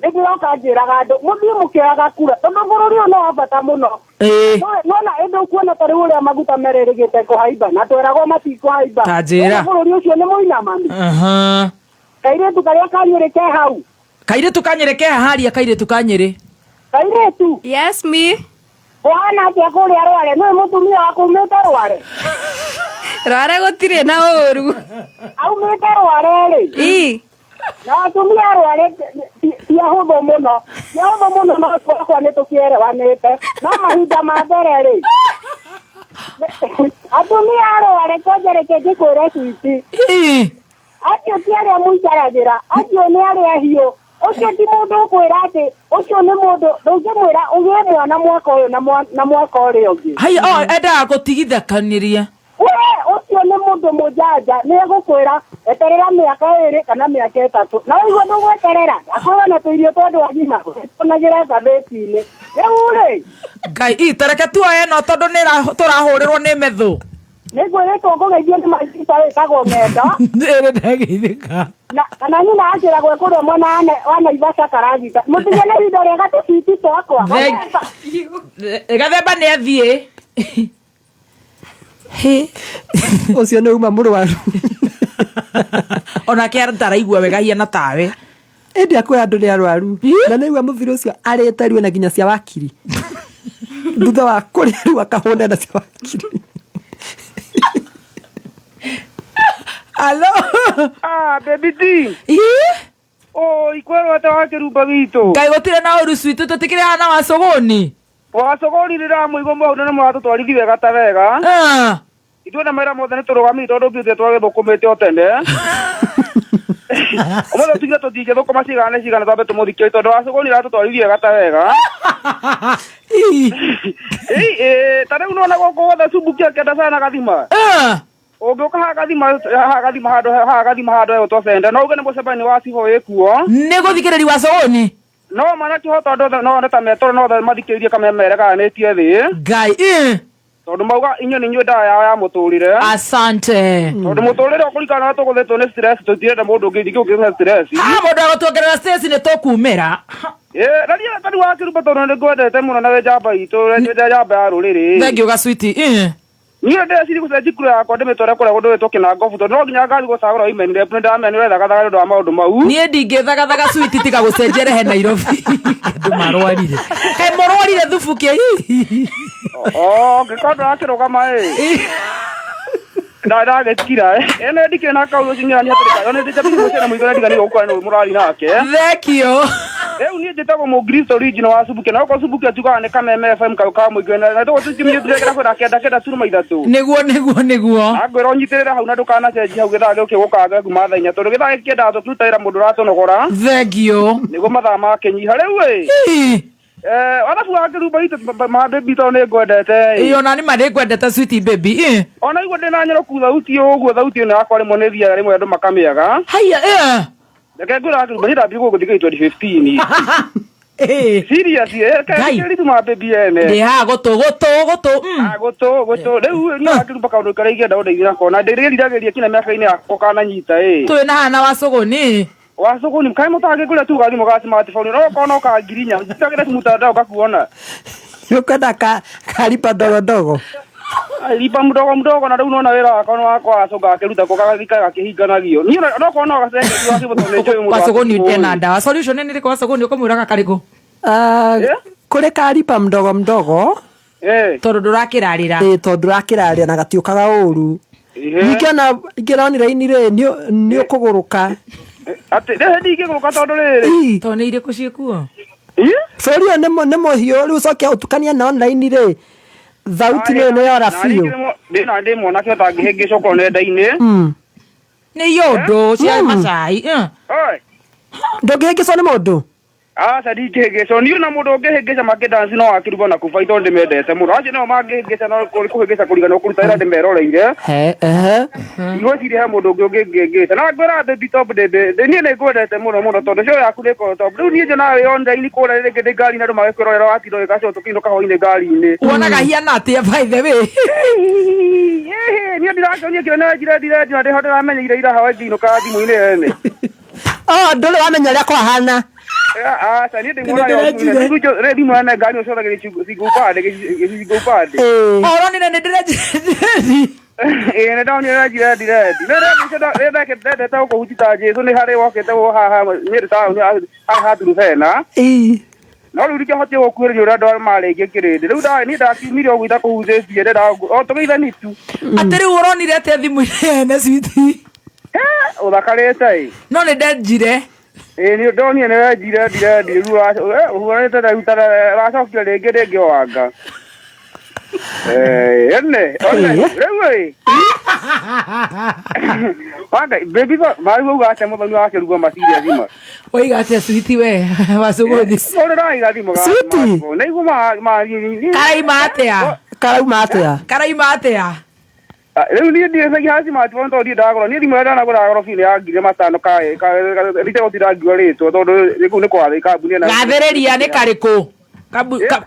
Nĩ ndĩroka njĩraga andũ mũthiĩ mũkĩoyaga kura tondũ bũrũri ũyũ nĩ wa bata mũno. Nona ĩndĩ ũkuona ta rĩu ũrĩa maguta merĩrĩgĩte kũhaimba na tweragwo matikũhaimba. Ta njĩra. Bũrũri ũcio nĩ mũinamani. Kairĩtu karĩa ka Nyĩrĩ ke hau. Kairĩtu ka Nyĩrĩ ke haha haria kairĩtu ka Nyĩrĩ. Kairĩtu. Yes me. Kũhana atĩa kũrĩa Rware? Nĩwe mũtumia waku umĩte Rware? Rware gũtirĩ na ũru. Aumĩte Rware rĩ? Ii. Na atumia a Rware ti ahũthũ mũno. Ti ahũthũ mũno no twakwa nĩ tũkĩerewanĩte. No mahinda ma mbere rĩ, atumia a Rware kwanja reke ngĩkwĩre switi. Ii. Acio ti arĩa mũikaragĩra, acio nĩ arĩa ahiũ. Ũcio ti mũndũ ũkwĩra atĩ ũcio nĩ mũndũ ndũngĩmwĩra ũgĩe mwana mwaka ũyũ na mwaka ũrĩa ũngĩ. Haya, oh, endaga gũtigithũkanĩria. We ũcio nĩ mũndũ mũjanja, nĩ egũkwĩra eterera mĩaka 2 kana mĩaka 3. Na ũigua ndũgweterera, akwĩra na tũirio twa andũ agima, ũrĩtuonagĩra ngathĩti-inĩ. Rĩu rĩ, Ngai, ii, tareke tuoye ĩno tondũ nĩ tũrahũrĩrwo nĩ methũ. Nĩngwĩrĩtwo ngũgeithio nĩ maitita wĩtagwo Ng'endo. Ĩrĩ ndageithĩka. Na kana nyina anjĩragwo kũrĩa mwena wa Naivasha Karagita. Mũtige na ihinda rĩega tũciti twakwa. Gathemba nĩ athiĩ. Hĩ. Ũcio nĩ uma mũrwaru. Onake ndaraigua wega hiana tawe. Ĩndĩ akwĩra andũ nĩ arwaru. Na nĩaigua mũthuri ũcio arĩte rĩu na nginya cia wakiri. Thutha wa kũrĩa rĩu akahũna na cia wakiri. Alo. Ah, baby D. Ii? Oh, ikwero ata wa kĩrumba gitũ. Ngai gũtirĩ na ũru cwitũ tũtikĩrĩ haha na wacũgũni. Wacũgũni rĩramũigua maũndũ nĩ mũratũtwarithi wega ta wega. Ah. Ithuĩ na mawĩra mothe nĩ tũrũgamĩte tondũ mbiũ twagĩthũkũmĩte o tene. Ũmũthĩ tugire tũtingĩthũkũma cigana nĩ cigana twambe tũmũthikĩrie tondũ wacũgũni aratũtwarithia wega ta wega. Ii. Ĩ, ĩ, ta rĩu nĩwona gũkũ guothe Subukia kĩenda sana gathima. Ah. Ũngĩũka haha gathima, haha gathima handũ, haha gathima handũ hegũtwo Senda. No uge nĩ mũcemanio wa cibũ wĩ kuo. Nĩ gũthikĩrĩria wacũgũni. No mana kĩhoto andũ othe no one ta metoro no othe mathikĩrĩrie kameme gayanĩtie thĩ. Ngai. Ii. Tondũ mauga inyuĩ nĩ inyuĩ ndawa yao ya mũtũrĩre. Asante. Tondũ mũtũrĩre ũkũringana na ũrĩa tũgũthĩtwo nĩ stress, tũtirenda mũndũ ũngĩ ningĩ ũngĩtũhe stress. Ha, mũndũ agũtuongerera stress nĩ tũkumĩra. Ĩ, na niĩ tondũ wa kĩrumba tondũ nĩ ngwendete mũno na wĩ njamba itũ, wĩ njamba ya rũrĩrĩ. Thank you, Gaswiti. Ĩ. Niĩ ndĩreciria gũcenjia kura yakwa ndĩmĩtware kũrĩa kũndũ gwĩtwo Kĩnangobu tondũ no nginya ngathiĩ gũcagũra women rep, nĩ ndĩramenya nĩ ũrethagathaga nĩ ũndũ wa maũndũ mau. Niĩ ndingĩthagathaga switi tiga gũcenjia rehe Nairobi. Andũ marwarire. Kaĩ mũrwarire thubu kĩ? Oh, ngĩkorwo ndũrakĩrũgama ĩ. Ndagĩkira ĩ. Ĩ nĩ ndikĩrĩ na kaũndũ ũcio nĩ atĩrĩ, nĩ ndĩnjambĩrĩirie mũciĩ na mũigana ndiganĩirwo gũkorwo nĩ mũrari nake. Thank you. Rĩu niĩ njĩtagwo Mũkristo original wa Subukia, na okorwo Subukia tugaga nĩ Kameme FM kau ka mũingĩ, na tũgũ tũtimĩtũregera kwĩra kenda kenda turuma ithatũ. Nĩguo, nĩguo, nĩguo. Na ngwĩra ũnyitĩrĩre hau na ndũkanacenjie hau gĩthaa gĩũke gũkange kuma thaa inya, tondũ gĩthaa gĩkĩ kĩendaga tũkĩruta wĩra mũndũ ũratũnogora. Thank you. Nĩguo mathaa makĩnyiha. Rĩu ĩ, Ii. Arabu wa kĩrumba itũ, ma baby tondũ nĩ ngwendete ĩ. Ĩ, ona nĩ ma nĩ ngwendete sweet baby. Ĩ. Ona igua ndĩ na nyoroku thauti ũguo, thauti ĩno yakwa rĩmwe nĩ thiaga rĩmwe andũ makamĩaga. Haiya, ĩ. Reke ngwĩre wa kĩrumba, niĩ ndambire gũgũthikĩrĩria 2015. Ĩ. Serious, Ngai. kĩrĩ ma baby ene. Ndĩ haha gũtũ, gũtũ, gũtũ. Ah, gũtũ, gũtũ. Rĩu niĩ wa kĩrumba kaũndũ karĩa ingĩenda ũndeithie nako, na ndĩrĩriragĩria kinya mĩaka-inĩ yakwa ũkananyita ĩ. Twĩ na haha na wacũgũni. Wacũgũni, kaĩ mũtangĩkũrĩa tu gathimũ ga smartphone, no okorwo no ka ngiri inya, njĩkagĩre mtandao ngakuona. Ũkwenda karipa ndogo ndogo? Ai, lipa mdogo mdogo, na rĩu nona wĩra wakwa nĩ wakwa wacũnga akĩruta ko gagĩikara gakĩhinganagio. Niĩ no okorwo no gacenjerio wa kĩbũtũ nĩ njũĩ mũndũ wa Wacũgũni kĩbũĩ. ena ndawa. Solution nĩ ĩrĩkũ wacũgũni ũkũmwĩraga karĩkũ? Kũrĩ karipa mdogo mdogo. Tondũ ndũrakĩrarĩra. Ĩ, tondũ ndũrakĩrarĩra na gatiũkaga ũru. Ningĩ ona ingĩra online rĩ, nĩ ũkũgũrũka. Atĩ, rĩrĩ ndingĩgũrũka tondũ rĩrĩ. Ii. Tondũ nĩ irĩkũ ciĩkuo? Ii? Bũrũri ũyũ nĩ mũhiũ, rĩu ũcoke ũtukanie na online rĩ, thauti nĩ yora biũ. Ndĩ na ndĩ mwanake ũtangĩhĩngĩcwo okorwo nenda-inĩ. Nĩ iũndũ cia macai. Oi. Ndũngĩhĩngĩcwo nĩ mũndũ? Aca ndingĩhĩngĩcwo. Niĩ ona mũndũ ũngĩhĩngĩca makĩdance no akĩruga na kũba tondũ ndĩmendete mũno. Acio nĩo mangĩhĩngĩca no kũhĩngĩca kũringana kũruta wĩra ndĩmeroreire. He, ehe. Ngwĩciria he mũndũ ũngĩ ũngĩngĩngĩca. Na ngwĩra baby top niĩ nĩ ngwendete mũno mũno tondũ show yaku nĩ ĩkoragwo top. Rĩu niĩ nyonaga wĩ online kũrĩa rĩngĩ ndĩ ngari-inĩ andũ magĩkwĩrorera watinda ũgĩka show tũkĩinũka hwainĩ ngari-inĩ. Wonaga hiana atĩa by the way? Niĩ ndirakĩonio kĩonereria rendi na ndĩho ndĩramenyeire ira hawa ngĩinũka thimũ-inĩ ene. Oh, ndũrĩ wamenya ũrĩa kwahana. Aca, niĩ ndĩ mwana wa thimũ. Rĩu thimũ ene ngari ũcothagia gĩcigo upande, gĩcigo upande. Ũronire nĩ ndĩrenjire. Ĩ, nĩ ndonire rendi, rendi, rendi. Nĩ rendi, ndendete gũkũhuti ta Jesũ, nĩ harĩ wokĩte wo haha, Nyĩrĩ taũni, haha Turubena. Ĩ. No rĩu ndingĩahotire gũkuhĩrĩria ũrĩa andũ marĩngĩ kĩrĩndĩ. Rĩu niĩ ndakiumire ũguo itakũhutĩtie o tũgeithani tu. Atĩ rĩu ũronire atĩa thimũ-inĩ ene switi? Ũthakarĩte ĩ. No nĩ ndenjire. Ĩ nĩ ndonire nĩ wenjire ndirendi rĩu ũhuanĩte rĩu ta wacokire rĩngĩ rĩngĩ wanga. Ene, one, rĩu ĩ. Wanga, baby marĩu auga atĩa mũthoni wa kĩrugo maciria thima. Waiga atĩa switi we wacũgũthi? Mũndũ ndaiga thimũ ga Switi. smartphone. Nĩiguo ma Karaima atĩa? Karauma atĩa? Karaima atĩa? Rĩu niĩ ndiĩcagia ha smartphone tondũ niĩ ndagũra niĩ thimũ ĩrĩa ndanagũra goro biũ nĩ ya ngiri matano ka rite gũtinda ngiuga rĩtwa tondũ kũu nĩ kwa kambuni ĩna Gathĩrĩria nĩ karĩkũ?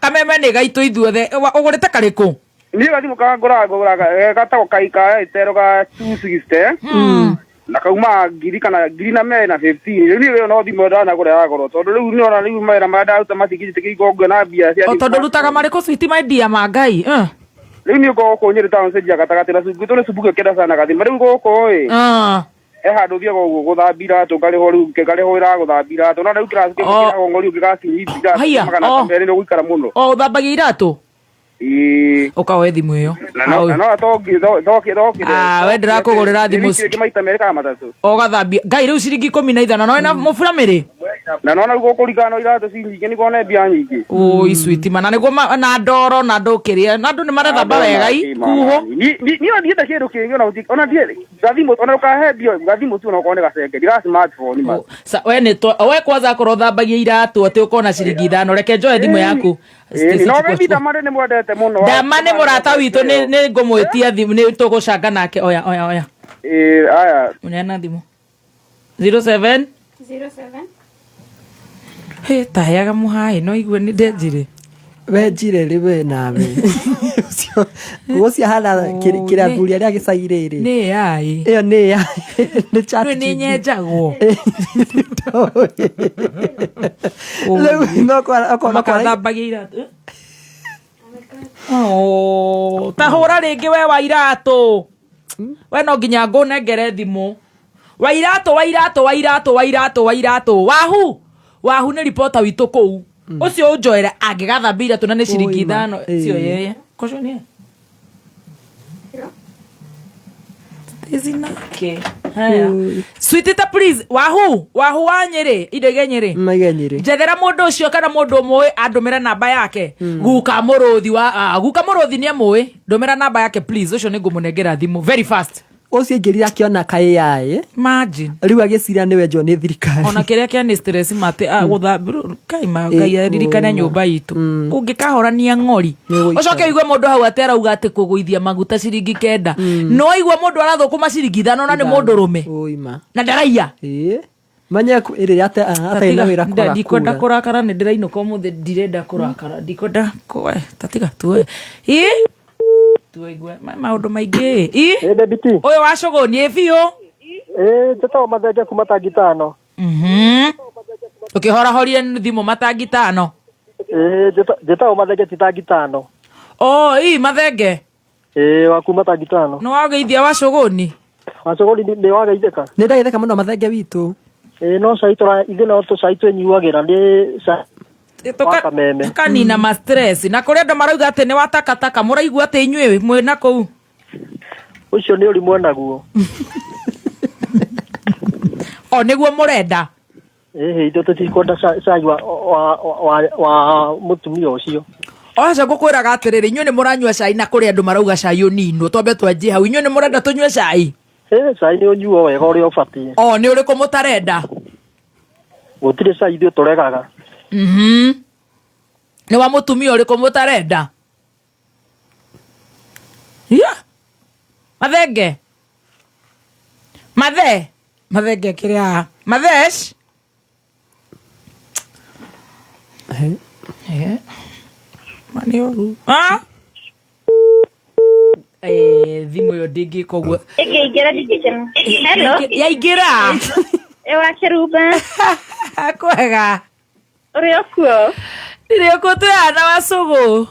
Kameme nĩ gaitũ ithuothe. Ũgũrĩte karĩkũ? Niĩ gathimũ ka ngũraga ngũraga gatagwo kai ka Airtel ga 260 na kauma ngiri kana ngiri na merĩ na 15. Rĩu niĩ ĩyo no thimũ ndanagũra ya goro tondũ rĩu nĩona rĩu mawĩra marĩa ndaruta matingĩnjĩtĩkĩria ngona na mbia cia O tondũ rutaga marĩkũ switi my dear ma Ngai? Rĩu niĩ gũkũ Nyĩrĩ town cenjia gatagatĩ na cumbĩ tondũ cumbĩ ũkĩenda sana gathima rĩu gũkũ ĩ he handũ ũthiaga ũguo gũthambia iratũ ngarĩhwo rĩu ngarĩhwo wĩra wa gũthambia iratũ no rĩu kĩraci kĩmwe kĩrahwo ng'ori ũngĩgakinyia Haiya, magana merĩ nĩ ũgũikara mũno. O ũthambagia iratũ? Ĩĩ. Ũkaoe thimũ ĩyo. Na no tongi thoki thoki. Ah, we ndĩrakũgũrĩra thimũ Wiki maita merĩ kana matatũ. Ũgathambia. Ngai rĩu ciringi 15 na wĩna mũburamĩrĩ? Na nona rĩu gũkũringana no iratũ ci nyingĩ nĩguo one mbia nyingĩ. Ũi switi mana nĩguo na ndoro na andũ kĩrĩa na andũ nĩ marethamba wega i kuhũ. Niĩ ndienda kĩndũ kĩngĩ ona ona ndiĩ gathimũ ona ũkahe mbia gathimũ tu ona okorwo nĩ gacenge ndiga smartphone ma. We nĩ we kwanza akorwo ũthambagia iratũ atĩ ũkona ciringi 5 reke njoe thimũ yaku. No baby Dama nĩ mwendete mũno. Dama nĩ mũrata witũ nĩ ngũmwĩtia thimũ nĩ tũgũcanga nake oya oya oya. Ĩĩ aya. Ũneana thimũ. 07 07 Hĩ taheaga mũhaĩ no igue nĩ ndenjire. Wenjire rĩ we nawe. Ũcio hana kĩrĩa athuri arĩa gĩcagi rĩrĩ. Nĩ AI. Ĩyo nĩ AI. Nĩ chat. Nĩ nyenjagwo. Rĩu no kwa Makathambagia iratũ. Oh, ta hũra rĩngĩ we wa iratũ. We no nginya ngũnengere thimũ. Wa iratũ wa iratũ wa iratũ wa iratũ wa iratũ. Wahu. Wahu nĩ ripota witũ kũu. Ũcio ũnjoere angĩgathambia iratũ na nĩ ciringi 5 cio yeye. Kocio nĩ. Stacy nake. Haya. Sweetie ta please wahu wahu wa Nyĩrĩ indege Nyĩrĩ. Maige Nyĩrĩ. Njethera mũndũ ũcio kana mũndũ ũmũĩ andũmĩre namba yake. Guka mũrũthi wa guka mũrũthi nĩ amũĩ. Ndũmĩra namba yake please ũcio nĩ ngũmũnengera thimũ very fast. Ũcio aingĩrire akĩona ka AI. Imagine. Rĩu agĩciria nĩ wenjwo nĩ thirikari. Ona kĩrĩa kĩa nĩ stress mate gũthambĩrwo Ngai ma Ngai aririkane nyũmba itũ. Ũngĩkahorania ng'ori. Ũcoke ũigue mũndũ hau atĩ arauga atĩ kũgũithia maguta ciringi 9. No ũigue mũndũ arathũkũma ciringi 5 na nĩ mũndũ rũme. Na ndaraiya. Manye ĩrĩa atarĩ na wĩra kwaga Ndikwenda kũrakara nĩ ndĩrainũka ũmũthĩ ndirenda kũrakara ndikwenda tatiga tuoe. Ĩ tuigue maũndũ maingĩ. Ĩ ũyũ wa cũgũni ĩ biũ. Ĩ njĩtagwo Mathenge kuma tangi tano. Ũkĩhorahorie thimũ matangi tano. Ĩ njĩtagwo Mathenge ti tangi tano. Oh, ĩ Mathenge. Ĩ wa kuma tangi tano. Nĩ wageithia wa cũgũni? Wa cũgũni nĩ wageithĩka? Nĩ ndageithĩka mũno Mathenge witũ. Ĩ no cai tũra ithuĩ no tũcai twĩnyuagĩra nĩ cai wa kameme. Tũkanina ma stress na kũrĩ andũ marauga atĩ nĩ wa takataka mũraigua atĩ inyuĩ mwĩna kũu. Ũcio nĩ ũrimũ naguo. O nĩguo mũrenda. Ĩhĩ ithuĩ tũtikwenda cai wa mũtumia ũcio. Oca ngũkwĩraga atĩrĩrĩ inyuĩ nĩ mũranyua cai na kũrĩ andũ marauga cai ũninwo twambe twanjie hau inyuĩ nĩ mũrenda tũnyue cai? Ĩ cai nĩ ũnyuo wega ũrĩa ũbatiĩ. O nĩ ũrĩkũ mũtarenda? Gũtirĩ cai ithuĩ tũregaga. Nĩ wa mũtumia ũrĩkũ mũtarenda? Yeah. Mathenge. Mathe. Mathenge kĩrĩa haha. Mathesh. Mani ũru. Ah? Thimũ ĩyo ndĩngĩka ũguo. Ĩngĩingĩra ndingĩkena. Hello. Yaingĩra. Ĩ wa Kĩrumba. Kwega. Ũrĩ o kuo? Ndirĩ o kuo twĩ haha wa cũgũ.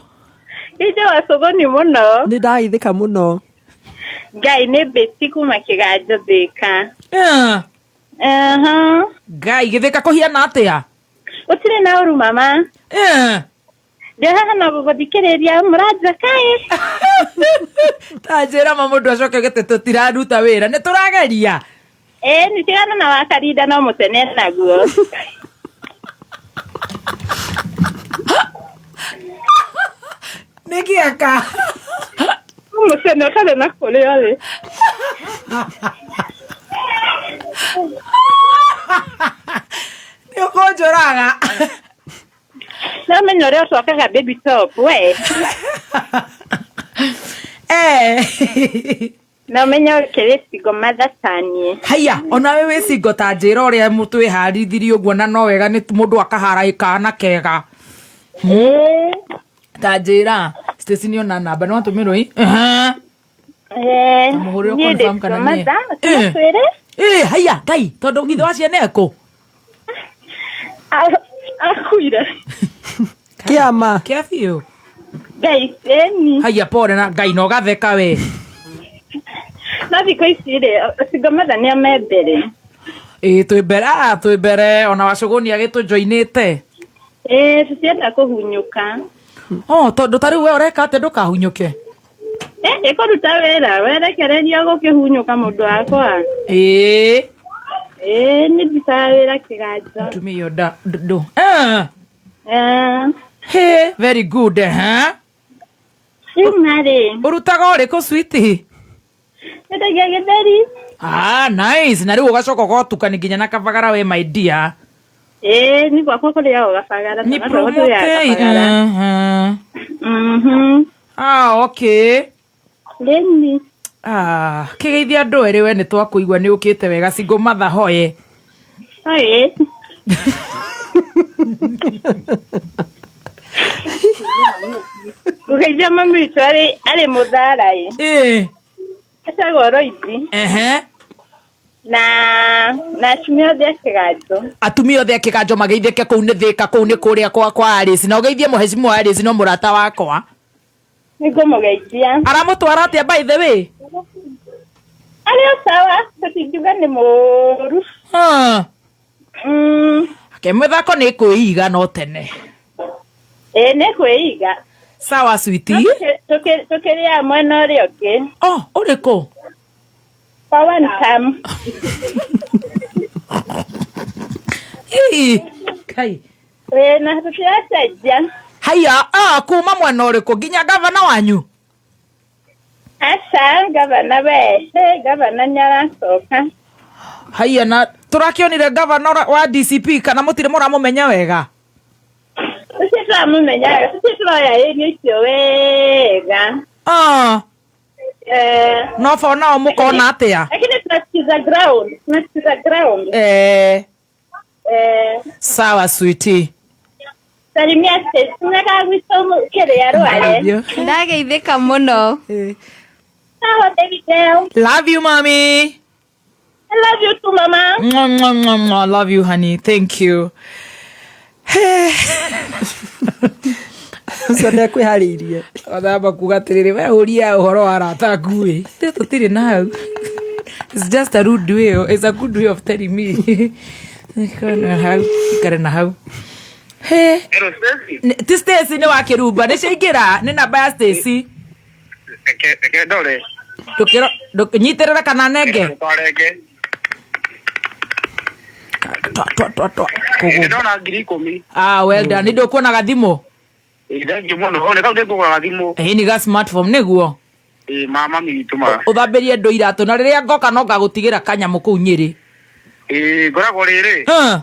Ije wa cũgũ ni mũno. Nĩ ndageithĩka mũno. Ngai nĩ Betty kuma Kĩganjo Thĩka. Ngai gĩthĩka kũhiana atĩa? Gũtirĩ na ũru mama. Eh. Ndĩ haha no gũgũthikĩrĩria mũranjakaĩ. Ta njĩra ma mũndũ acoke gĩtĩ tũtiraruta wĩra nĩ tũrageria. Ĩĩ nĩ tigana na wakarinda no mũtene naguo. Nĩ kĩaka. Mũtene ũtarĩ na kũrĩa ũrĩ. Nĩ ũkũnjũraga. No menya ũrĩa ũcokaga baby top we. Eh. No menya ũkĩrĩ single mother ta niĩ. Haiya, onawe wĩ single ta njĩra ũrĩa twĩharithirie ũguo na no wega nĩ mũndũ akahara kana kega. Ĩĩ. Ta njĩra, Stacy nĩ ona namba nĩ watũmĩrwo ĩ? Ehe. Eh, Mũhũrĩre niĩ ndĩ confirm kana single nĩ. mother, Eh. twĩre. Ĩ, haiya, Ngai, tondũ ithe wa ciana ekũ? Akuire. Kĩama. Kĩa biũ. Ngai, ĩni. Haiya, pole na Ngai na ũgatheka we. No thikũ ici rĩ, single mother nĩo me mbere. Ĩ, twĩ mbere, ah, twĩ mbere, ona Wacũgũni agĩtũjoinĩte. Ĩĩ, tũtienda kũhunyũka. Oh, tondũ ta rĩu we ũreka atĩa ndũkahunyũke? Eh, ĩkũruta wĩra, werekereria gũkĩhunyũka mũndũ wakwa. Ĩĩ. Ĩĩ, nĩ ndutaga wĩra kĩganjo. Mũtumia ũyũ ndũ. Eh. Eh. Hey, very good, eh? Rĩu marĩ. Ũrutaga ũrĩkũ sweetie? Nyendagia gĩtheri. Ah, nice. Na rĩu ũgacoka ũgotukani nginya na kabagara we my dear. Ĩĩ, nĩ gwakwa kũrĩagwo gabagara. Ni tondũ gwakwa tũrĩaga promote. kabagara. Mhm. Ah, okay. Leni. Ah, kĩgeithia andũ erĩ we nĩ twakũigua nĩ ũkĩte wega single mother hoye. Hoye. Ngũgeithia mami witũ arĩ mũthara ĩ. Ĩĩ. Etagwo Roithi. Ehe. Na atumia othe a kĩganjo. Atumia othe a kĩganjo mageithĩke kũu nĩ Thĩka kũu nĩ kũrĩa kwa Alice na ũgeithie mũhecimu wa Alice no mũrata wakwa. Nĩngũmũgeithia. Aramũtwara atĩa by the way? Arĩ o sawa, tũtingiuga nĩ mũũru. Ah. Ake mĩthako nĩ kwĩiga no tene. Ĩĩ nĩ kwĩiga. Sawa sweetie. No tũkĩrĩaga mwena ũrĩa ũngĩ. Oh, ũrĩkũ? Kwa one time. Ii, Kai. Ĩĩ na tũtiracenjia. Haiya, ah, kuma mwena ũrĩkũ nginya gavana wanyu? Aca, gavana we. Hey, gavana nĩ aracoka. Haiya na tũrakĩonire gavana wa DCP kana mũtirĩ mũramũmenya wega? Tũtirĩ tũramũmenya wega, tũtirĩ tũroya area icio wega. Ah. Eh. No for now mũkona atĩa? Lakini tunasikiza ground, tunasikiza ground. Eh. Eh. Sawa sweetie. Salimia Stacy, tunataka gwitũ kĩrĩa rware. Ndageithĩka mũno. Sawa baby girl. Love you mommy. I love you too mama. Mwah, mwah, mwah, mwah. Love you honey. Thank you. Ũcio ndekwĩharĩirie. Wathamba kuga atĩrĩrĩ we ũria ũhoro wa arata aku ĩ Ithuĩ tũtirĩ na hau. It's just a rude way. It's a good way of telling me. Ikare na hau. Ikare na hau. He. Hello, Stacy. Ti Stacy nĩ wa Kĩrumba. Nĩ ciaingĩra nĩ namba ya Stacy. Reke ndore. Ndũkĩro nyitĩrĩra kana nenge. Ndũkarenge. Twa twa twa twa. Ndĩrona 10,000. Ah, well done. Nĩ ndũkuona gathimũ. Ĩĩ, thank you mũno. One kau nĩngũgũra gathimũ. Ĩĩ nĩ ga smartphone nĩguo. Ĩĩ, mama witũ ma. Ũthambĩrie andũ iratũ na rĩrĩa ngoka no ngagũtigĩra kanyamũ kũu Nyĩrĩ. Ĩĩ, ngoragwo rĩrĩ. Huh.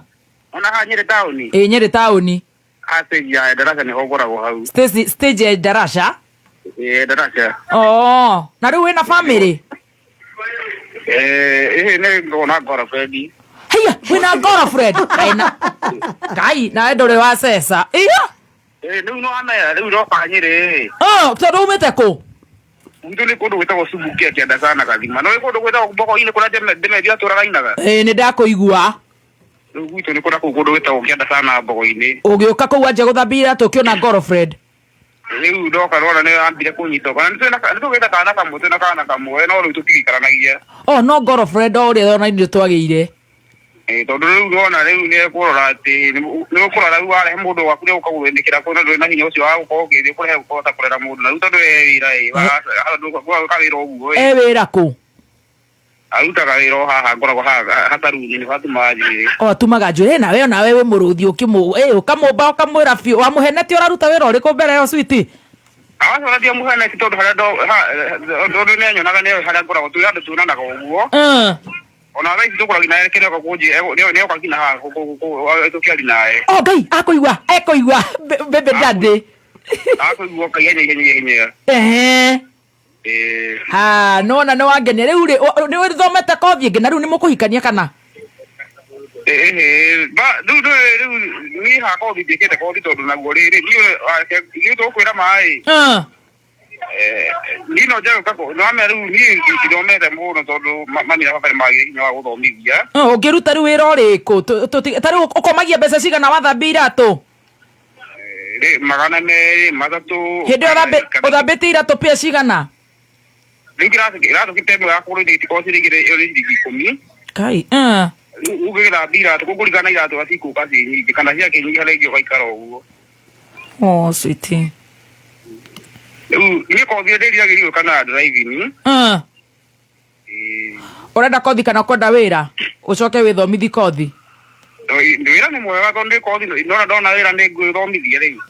Ona haha Nyĩrĩ taũni. Ĩĩ Nyĩrĩ taũni. Haha stage ya Darasha nĩho ngoragwo hau. Stage stage ya Darasha. Ĩĩ, Darasha. Oh, na rĩu wĩna family? Ĩĩ, nĩ ngoragwo na girlfriend. Haiya, wĩna girlfriend? Ngai na Ngai, nawe ndũrĩ wa ceca. Iya. Ĩĩ, rĩu no wamera, rĩu ndoka Nyĩrĩ. Oh, tondũ umĩte kũ? Gwitũ nĩ kũndũ gwĩtagwo Subukia kĩanda sana Gathima. No nĩ kũndũ gwĩtagwo Mbogo-inĩ kũrĩa Ndemethi atũraga ainaga. Ĩĩ nĩ ndakũigua. Rĩu gwitũ nĩ kũrĩa kũu kũndũ gwĩtagwo kĩanda sana Mbogo-inĩ. Ũgĩũka kũu wanjia gũthambia iratũ ũkĩona girlfriend. Rĩu ndoka ndona nĩ ambire kũnyita. Kana nĩ tũgĩte kana kamwe, twĩna kana kamwe, no rĩu tũtigikaranagia. Oh, no girlfriend o ũrĩa ona ithuĩ twagĩire. Tondũ rĩu nĩwona rĩu nĩ ekũrora atĩ nĩ ũkũrora rĩu warehe mũndũ waku nĩ ũkagũthĩnĩkĩra kũu na ndũrĩ na hinya ũcio wa gũkorwo ũgĩthiĩ kũrehe kũhota kũrera mũndũ na rĩu tondũ e wĩra ĩ gwaka wĩra ũguo ĩ. E wĩra kũ? Arutaga wĩra o haha ngoragwo haha hataruni nĩ hatumaga njuĩrĩ. O atumaga njuĩrĩ nawe onawe wĩ mũrũthi ũkĩmũ ĩ ũkamũmba ũkamwĩra biũ wamũhenetie ũraruta wĩra ũrĩkũ mbere ĩyo switi? Aca ona ndiamũheneti tondũ harĩa tondũ nĩ anyonaga nĩ harĩa ngoragwo twĩ andũ tuonanaga ũguo. Ona thaa ici tũkoragwo naye kĩrĩa kũnji nĩoka nginya haha tũkĩaria naye. O Ngai akũigua ekũigua baby daddy. Akũigua ka ihenya ihenya ihenya. Ehe. Ĩĩ. Ha nona nĩ wangenia rĩu rĩ nĩ ũthomete kothi ĩngĩ na rĩu nĩ mũkũhikania kana? Ĩĩ ba rĩu rĩu niĩ haha kothi ndiĩkĩte kothi tondũ naguo rĩrĩ niĩ ithuĩ tũkwĩra maĩ. Niĩ no njage nĩwamenya rĩu niĩ ndithomete mũno tondũ mami na baba nĩmagire hinya wa gũthomithia. Ũngĩruta rĩu wĩra ũrĩkũ? Ta rĩu ũkomagia mbeca cigana wathambia iratũ? 200, 3. Hĩndĩ ĩyo ũthambĩtie iratũ pĩa cigana? Rĩu kĩratũ kĩte ĩmwe ya kũgũrũ itikorwo ciringi ĩrĩ ciringi 10. Kai. Rĩu ũngĩgĩthambia iratũ kũringana na iratũ ũrĩa cigũka ciĩ nyingĩ kana ciakĩnyiha rĩngĩ ũgaikara ũguo. Oh, sweetie. Rĩu niĩ kothi ĩrĩa ndĩriragĩria gwĩka na driving. Ũrenda kothi kana ũkwenda wĩra? Ũcoke wĩthomithi kothi? Wĩra nĩ mwega tondũ nĩ kothi ndona ndona wĩra nĩ ngwĩthomithia rĩu.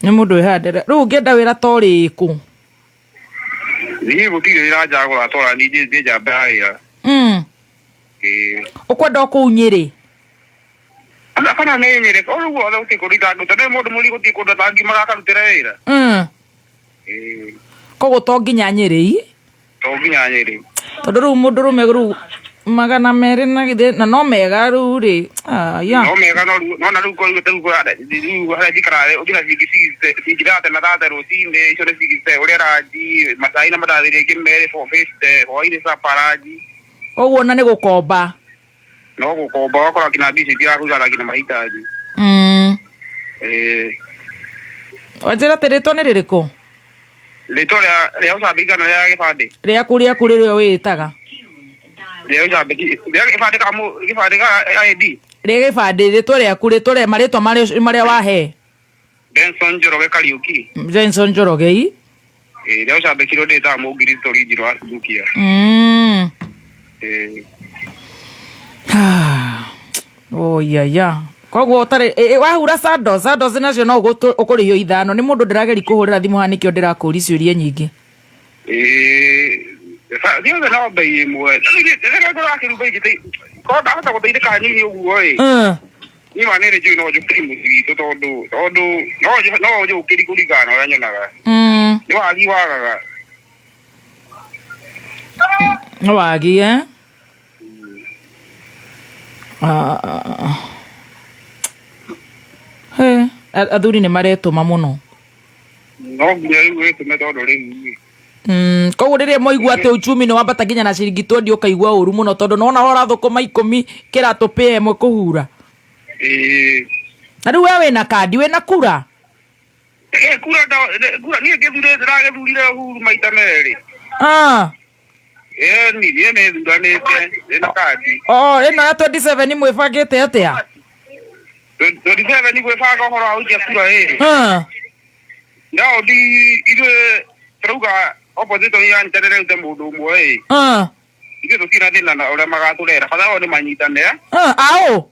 Nĩ mũndũ wĩhandĩre. Rĩu ũngĩenda wĩra ta ũrĩkũ? Niĩ gũtirĩ wĩra njagũra tora niĩ ndĩ njamba ya wĩra. Ũkwenda o kũu Nyĩrĩ? Kana nĩ Nyĩrĩ, o rĩu guothe gũtirĩ kũndũ itangĩruta. Nĩ mũndũ mũrigo gũtirĩ kũndũ atangiumaga akarutĩre wĩra. Koguo to nginya Nyĩrĩ? To nginya Nyĩrĩ. Tondũ rĩu mũndũrũme rĩu 200 na githĩ na no mega rĩu rĩ. Aya. No mega no rĩu no na rĩu rĩu rĩu harĩa njikaraga rĩ, ũthiĩ na ciringi ciringi thate na thate rũcinĩ, icio nĩ ciringi ũrĩa ranji, macai na mandathi rĩngĩ merĩ 450, hwainĩ supper ranji. Koguo ona nĩ gũkomba. No gũkomba ũgakora nginya mbia icio itirakũigana nginya mahitaji. Wanjĩra atĩ rĩtwa nĩ rĩrĩkũ? Rĩtwa rĩa ũcambĩki kana rĩa gĩbandĩ? Rĩaku rĩaku rĩrĩa wĩĩtaga. Rĩa ũcambĩki, rĩa gĩbandĩ ka gĩbandĩ ka ID? Rĩa gĩbandĩ, rĩtwa rĩaku, rĩtwa rĩa marĩtwa marĩa wahe. Benson Njoroge Kariuki. Benson Njoroge i? Rĩa ũcambĩki rĩo ndĩtaga Mũngirito Rinjiro wa Suzukia. Oh ya ya. Koguo ũtarĩ wahura sando, sando nacio no ũkũrĩhio 5. Nĩ mũndũ ndĩrageria kũhũrĩra thimũ haha nĩkĩo ndĩrakũũria ciũria nyingĩ. Ciothe no bei ĩmwe. Rĩrĩa ndĩrakĩruga ingĩ korwo ndahota gũteithĩka hanini ũguo ĩ. Niĩ ma nĩ njũĩ no njũkĩri mũciĩ witũ tondũ no njũkĩri kũringana na ũrĩa nyonaga. Nĩ wagi wagaga. Nĩ wagi eh? Athuri nĩ maretũma mũno. No nginya rĩu wĩtũme tondũ rĩu. Koguo rĩrĩa mwaigua atĩ uchumi nĩ wambata nginya na ciringi 20 ũkaigua ũru mũno tondũ nĩwona ũrathũkũma 10 kĩratũ pĩa ĩmwe kũhura. Na rĩu we wĩna kandi, wĩna kura? Kura kura niĩ ngĩthurĩte, ndĩragĩthurire Uhuru maita merĩ. Niĩ nĩ thuranĩte, ndĩna kandi. Oh, ĩno ya 27 mwĩbangĩte atĩa? 27 gwĩbanga ũhoro wa gũikia kura ĩ. No ithuĩ tũrauga opposition yanyitanĩre rĩu ta mũndũ ũmwe ĩ. Ithuĩ tũtirĩ na thĩna na ũrĩa magatũrera, bata wao nĩ manyitane. Aũ?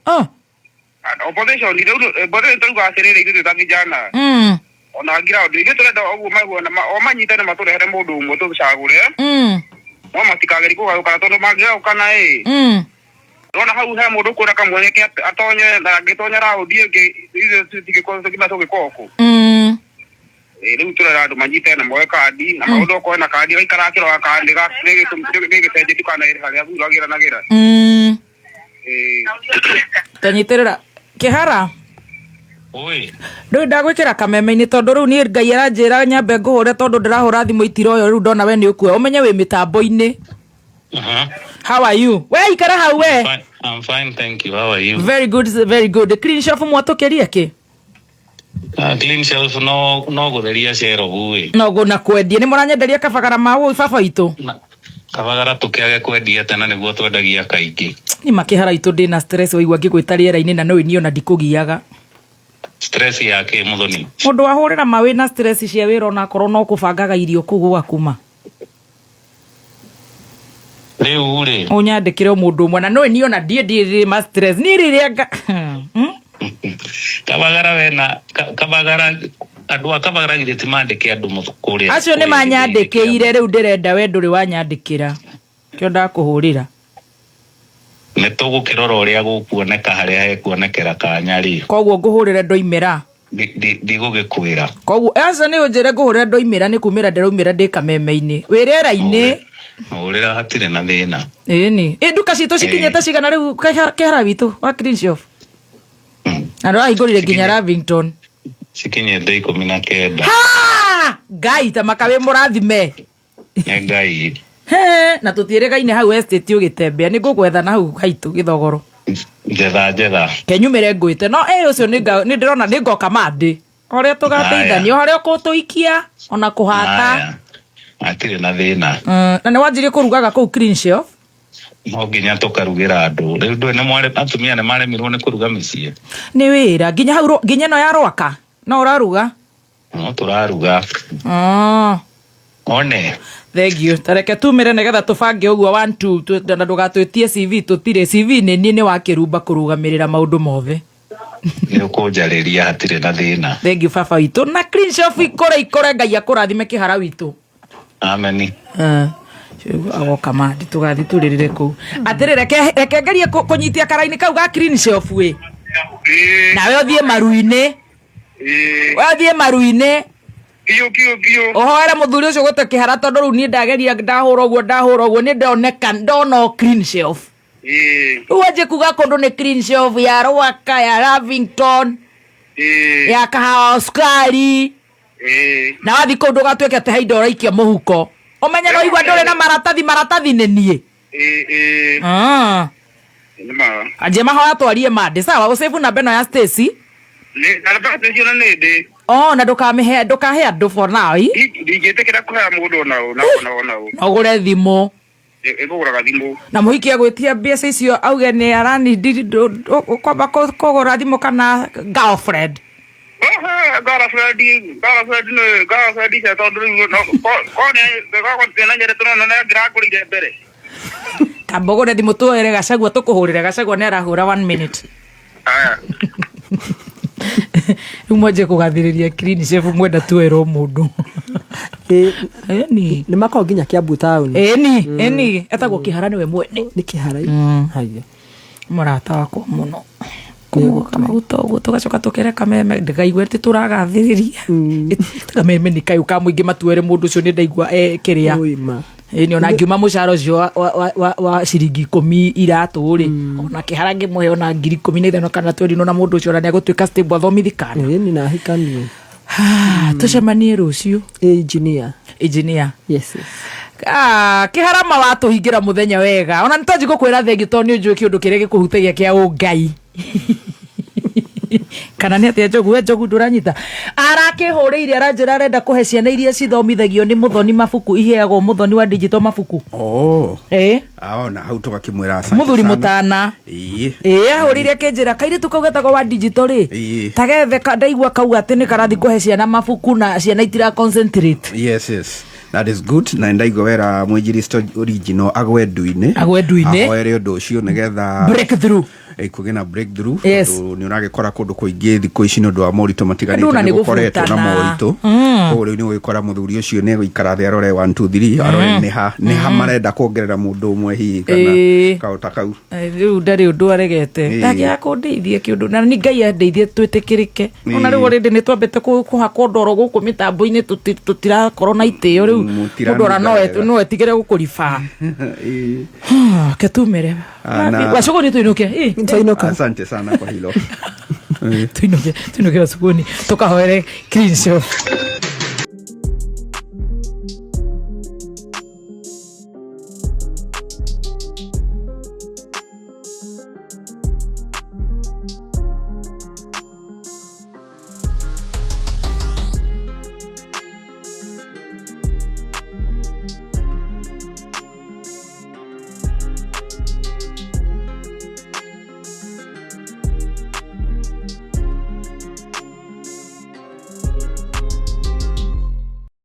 Opposition rĩu opposition tũrauga atĩrĩrĩ ithuĩ twĩ ta vijana. Ona ground ithuĩ tũrenda ũguo maiguana o manyitane matũrehere mũndũ ũmwe tũcagũre. No matikagerie kũgarũkana tondũ mangĩgarũkana ĩ. Nona hau he mũndũ ũkwĩra kamweke atonye na angĩtonya raundi ĩngĩ ithuĩ tũtingĩkorwo tũkĩma tũgĩkorwo kũ. Rĩu tũrera andũ manyite na moe kandi na maũndũ okorwo na kandi gaikara akĩroga kandi nĩgĩcenjetie kana ĩrĩ harĩa thuragĩra na gĩra. Tanyitĩrĩra Kĩhara. Oi. Rĩu ndagwĩkĩra kameme-inĩ tondũ rĩu niĩ Ngai aranjĩra nyambe ngũhũre tondũ ndĩrahũra thimũ itiroyo rĩu ndona we nĩ ũkuoya ũmenye wĩ mĩtambo-inĩ. How are you? We ikara hau we. I'm fine, thank you. How are you? Very good, very good. Clean shelf mwatũkĩria kĩ? Clean shelf no gutheria cerobu ĩ. No na kwendia nĩ mũranyenderia kabagara ma baba witũ. Kabagara tũkĩage kwendia tena nĩguo twendagia kaingĩ. Nĩ makĩhara itũ ndĩna stress waigua ngĩgwĩta rĩera-inĩ na no niĩ ona ndikũgiaga. Stress ya kĩ mũthoni? Mũndũ wahũrĩra ma wĩna stress cia wĩra onakorwo no kũbangaga irio kũu gwaku ma. Rĩu rĩ. Ũnyandĩkĩre o mũndũ ũmwe na no niĩ ona ndiĩ ndirĩ ma stress. Niĩ rĩrĩa nga Kabagara wena Kabagara andũ a Kabagara githĩ ti mandĩke andũ kũrĩa. Acio nĩ manyandĩkĩire rĩu ndĩrenda we ndũrĩ wanyandĩkĩra. Kĩo ndakũhũrĩra. Nĩ tũgũkĩrora ũrĩa gũkuoneka harĩa hekuonekera kanya rĩ. Koguo ngũhũrĩre ndoimĩra. Ndigũgĩkwĩra. Koguo aca nĩ ũnjĩre ngũhũrĩre ndoimĩra nĩ kumĩra ndĩraumĩra ndĩ kameme-inĩ. Wĩ rĩera-inĩ. Hũrĩra hatirĩ na thĩna. Ĩni. Ĩ nduka citũ cikinyĩte cigana rĩu kĩhara witũ wa Clean Shelf? Na ndũrahingũrire nginya Lavington. Cikinyĩte 19. Ha! Ngai ta maka wĩ mũrathime. Nĩ Ngai. He, na tũtiĩrĩgaine hau estate ũgĩtembea nĩ ngũgwetha na hau haitũ gĩthogoro. Njetha njetha. Kenyumĩre ngwĩte no ĩ ũcio nĩ ndĩrona nĩ ngoka mandĩ. Ũrĩa tũgateithania harĩa ũkũtũikia ona kũhata. Hatirĩ na thĩna. Na nĩ wanjirie kũrugaga kũu Clean Shelf? No nginya tũkarugĩra andũ. Rĩu ndũĩ nĩ mware atumia nĩ maremirwo nĩ kũruga mĩciĩ. Nĩ wĩra nginya hau nginya ĩno ya Rwaka no ũraruga? No tũraruga. One. Thank you. Tareke tumire nigetha tubange ũguo 1 2 na ndũgatwĩtie CV tũtirĩ CV nĩ niĩ nĩ wa kĩrumba kũrũgamĩrĩra maũndũ mothe. Nĩ ũkũnjarĩria hatirĩ na thĩna. Thank you baba witũ. Na Clean Shelf ikũre ikũre Ngai akũrathime kĩhara witũ. Amen. Agoka mandi tũgathiĩ tũrĩrĩre kũu. Atĩrĩ reke ngerie kũnyitia karaini kau ga Clean Shelf ĩ. Nawe ũthiĩ maru-inĩ. We ũthiĩ maru-inĩ. Biũ biũ biũ. Ũhoere mũthuri ũcio gũte kĩhara tondũ rĩu niĩ ndageria ndahũra ũguo ndahũra ũguo niĩ ndoneka ndona o Clean Shelf. Rĩu wanjie kuga kũndũ nĩ Clean Shelf ya Rwaka ya Lavington ya kahawa sukari. Na wathiĩ kũu ndũgatuĩke atĩ he indo ũraikia mũhuko. Ũmenye no igua ndũrĩ na maratathi maratathi nĩ niĩ. Anjie mahoya twarie mandĩ sawa ũsave namba ĩno ya Stacy. Oh, na ndũkamĩhe ndũkahe andũ for now. Ndingĩtĩkĩra kũhea mũndũ ona ũ na ona ona ũ. Na ũgũre thimũ. Ĩgũgũraga thimũ. Na mũhiki agwĩtia mbeca icio auge nĩ aranindi ũkwamba kũgũra thimũ kana girlfriend. Girlfriend girlfriend nĩ girlfriend icio tondũ rĩu no ko nĩ gwakorwo na nyerete no nĩ angĩrangũrĩire mbere. Kamba ũgũre thimũ tuoere Gachagua tũkũhũrĩre Gachagua nĩ arahũra 1 minute. Aya. Rĩu mwanjie kũgathĩrĩria Clean Shelf mwenda tuoerwo mũndũ. Ĩni. Nĩ makoragwo nginya Kiambu town. Ĩni, ĩni, etagwo Kĩhara nĩwe mwene. Nĩ Kĩhara. Haya. Mũrata wakwa mũno. Kũmũka maguta ũguo tũgacoka tũkere kameme ndĩgaigue atĩ tũragathĩrĩria. Kameme nĩ kayũ ka mũingĩ matuere mũndũ ũcio nĩ ndaigua kĩrĩa. Ĩni ona ngiuma mũcara ũcio wa ciringi 10 iratũ rĩ ona Kĩhara ngĩmũhe ona ngiri 15 kana 20 na mũndũ ũcio ona nĩ agũtuĩka stable athomithi kana. Ĩni na ahikanie. Tũcemanie rũciũ. Engineer. Engineer. Yes, yes. Kĩharama watũhingĩra mũthenya wega. Ona nĩ twanji gũkwĩra thengiũ tondũ nĩ ũnjũĩ kĩũndũ kĩrĩa gĩkũhutagia kĩa ũngai. Kana nĩ atĩa Njogu? We Njogu ndũranyita. Arakĩhũrĩire aranjĩra arenda kũhe ciana iria cithomithagio nĩ mũthoni mabuku iheagwo mũthoni wa digital mabuku. Oh. Aona hau tũgakĩmwĩra asante Mũthuri sana. mũtana. Ĩĩ. Ahũrĩire akĩnjĩra kairĩtu kau getagwo wa digital rĩ. Ĩĩ. Ta gethe ndaigua kauga atĩ nĩ karathi kũhe ciana mabuku na ciana itira concentrate. Yes, yes. That is good. Na ndaigua wera mwinjilisti original agwe ndu-inĩ. Agwe ndu-inĩ. Ahoere ũndũ ũcio nĩgetha breakthrough. Kũgĩe na breakthrough. Yes. Tondũ nĩ ũragĩkora kũndũ kũingĩ thikũ ici nĩ ũndũ wa moritũ matiganĩte Andũ ona nĩ nĩ gũkoretwo na gũbutana. moritũ. Koguo rĩu nĩ ũgĩkora mũthuri ũcio nĩ egũikara thĩ arore 1 2 3 arore nĩ ha marenda kuongerera mũndũ ũmwe hihi kana kaũndũ ta kau. Rĩu ndarĩ ũndũ aregete. Ndangĩaga kũndeithia kĩũndũ na nĩ Ngai andeithie twĩtĩkĩrĩke. Ona rĩu already nĩ twambĩte kũhakwo ndoro gũkũ mĩtambo-inĩ tũtirakorwo na itĩo rĩu. Mũndũ ona no etigĩre gũkũribaa. Ke tumĩre. Wacuguni tuinuke. Tuinuka. Asante sana kwa hilo. Tuinuke, tuinuke wacuguni. Tukahoere Clean Shelf.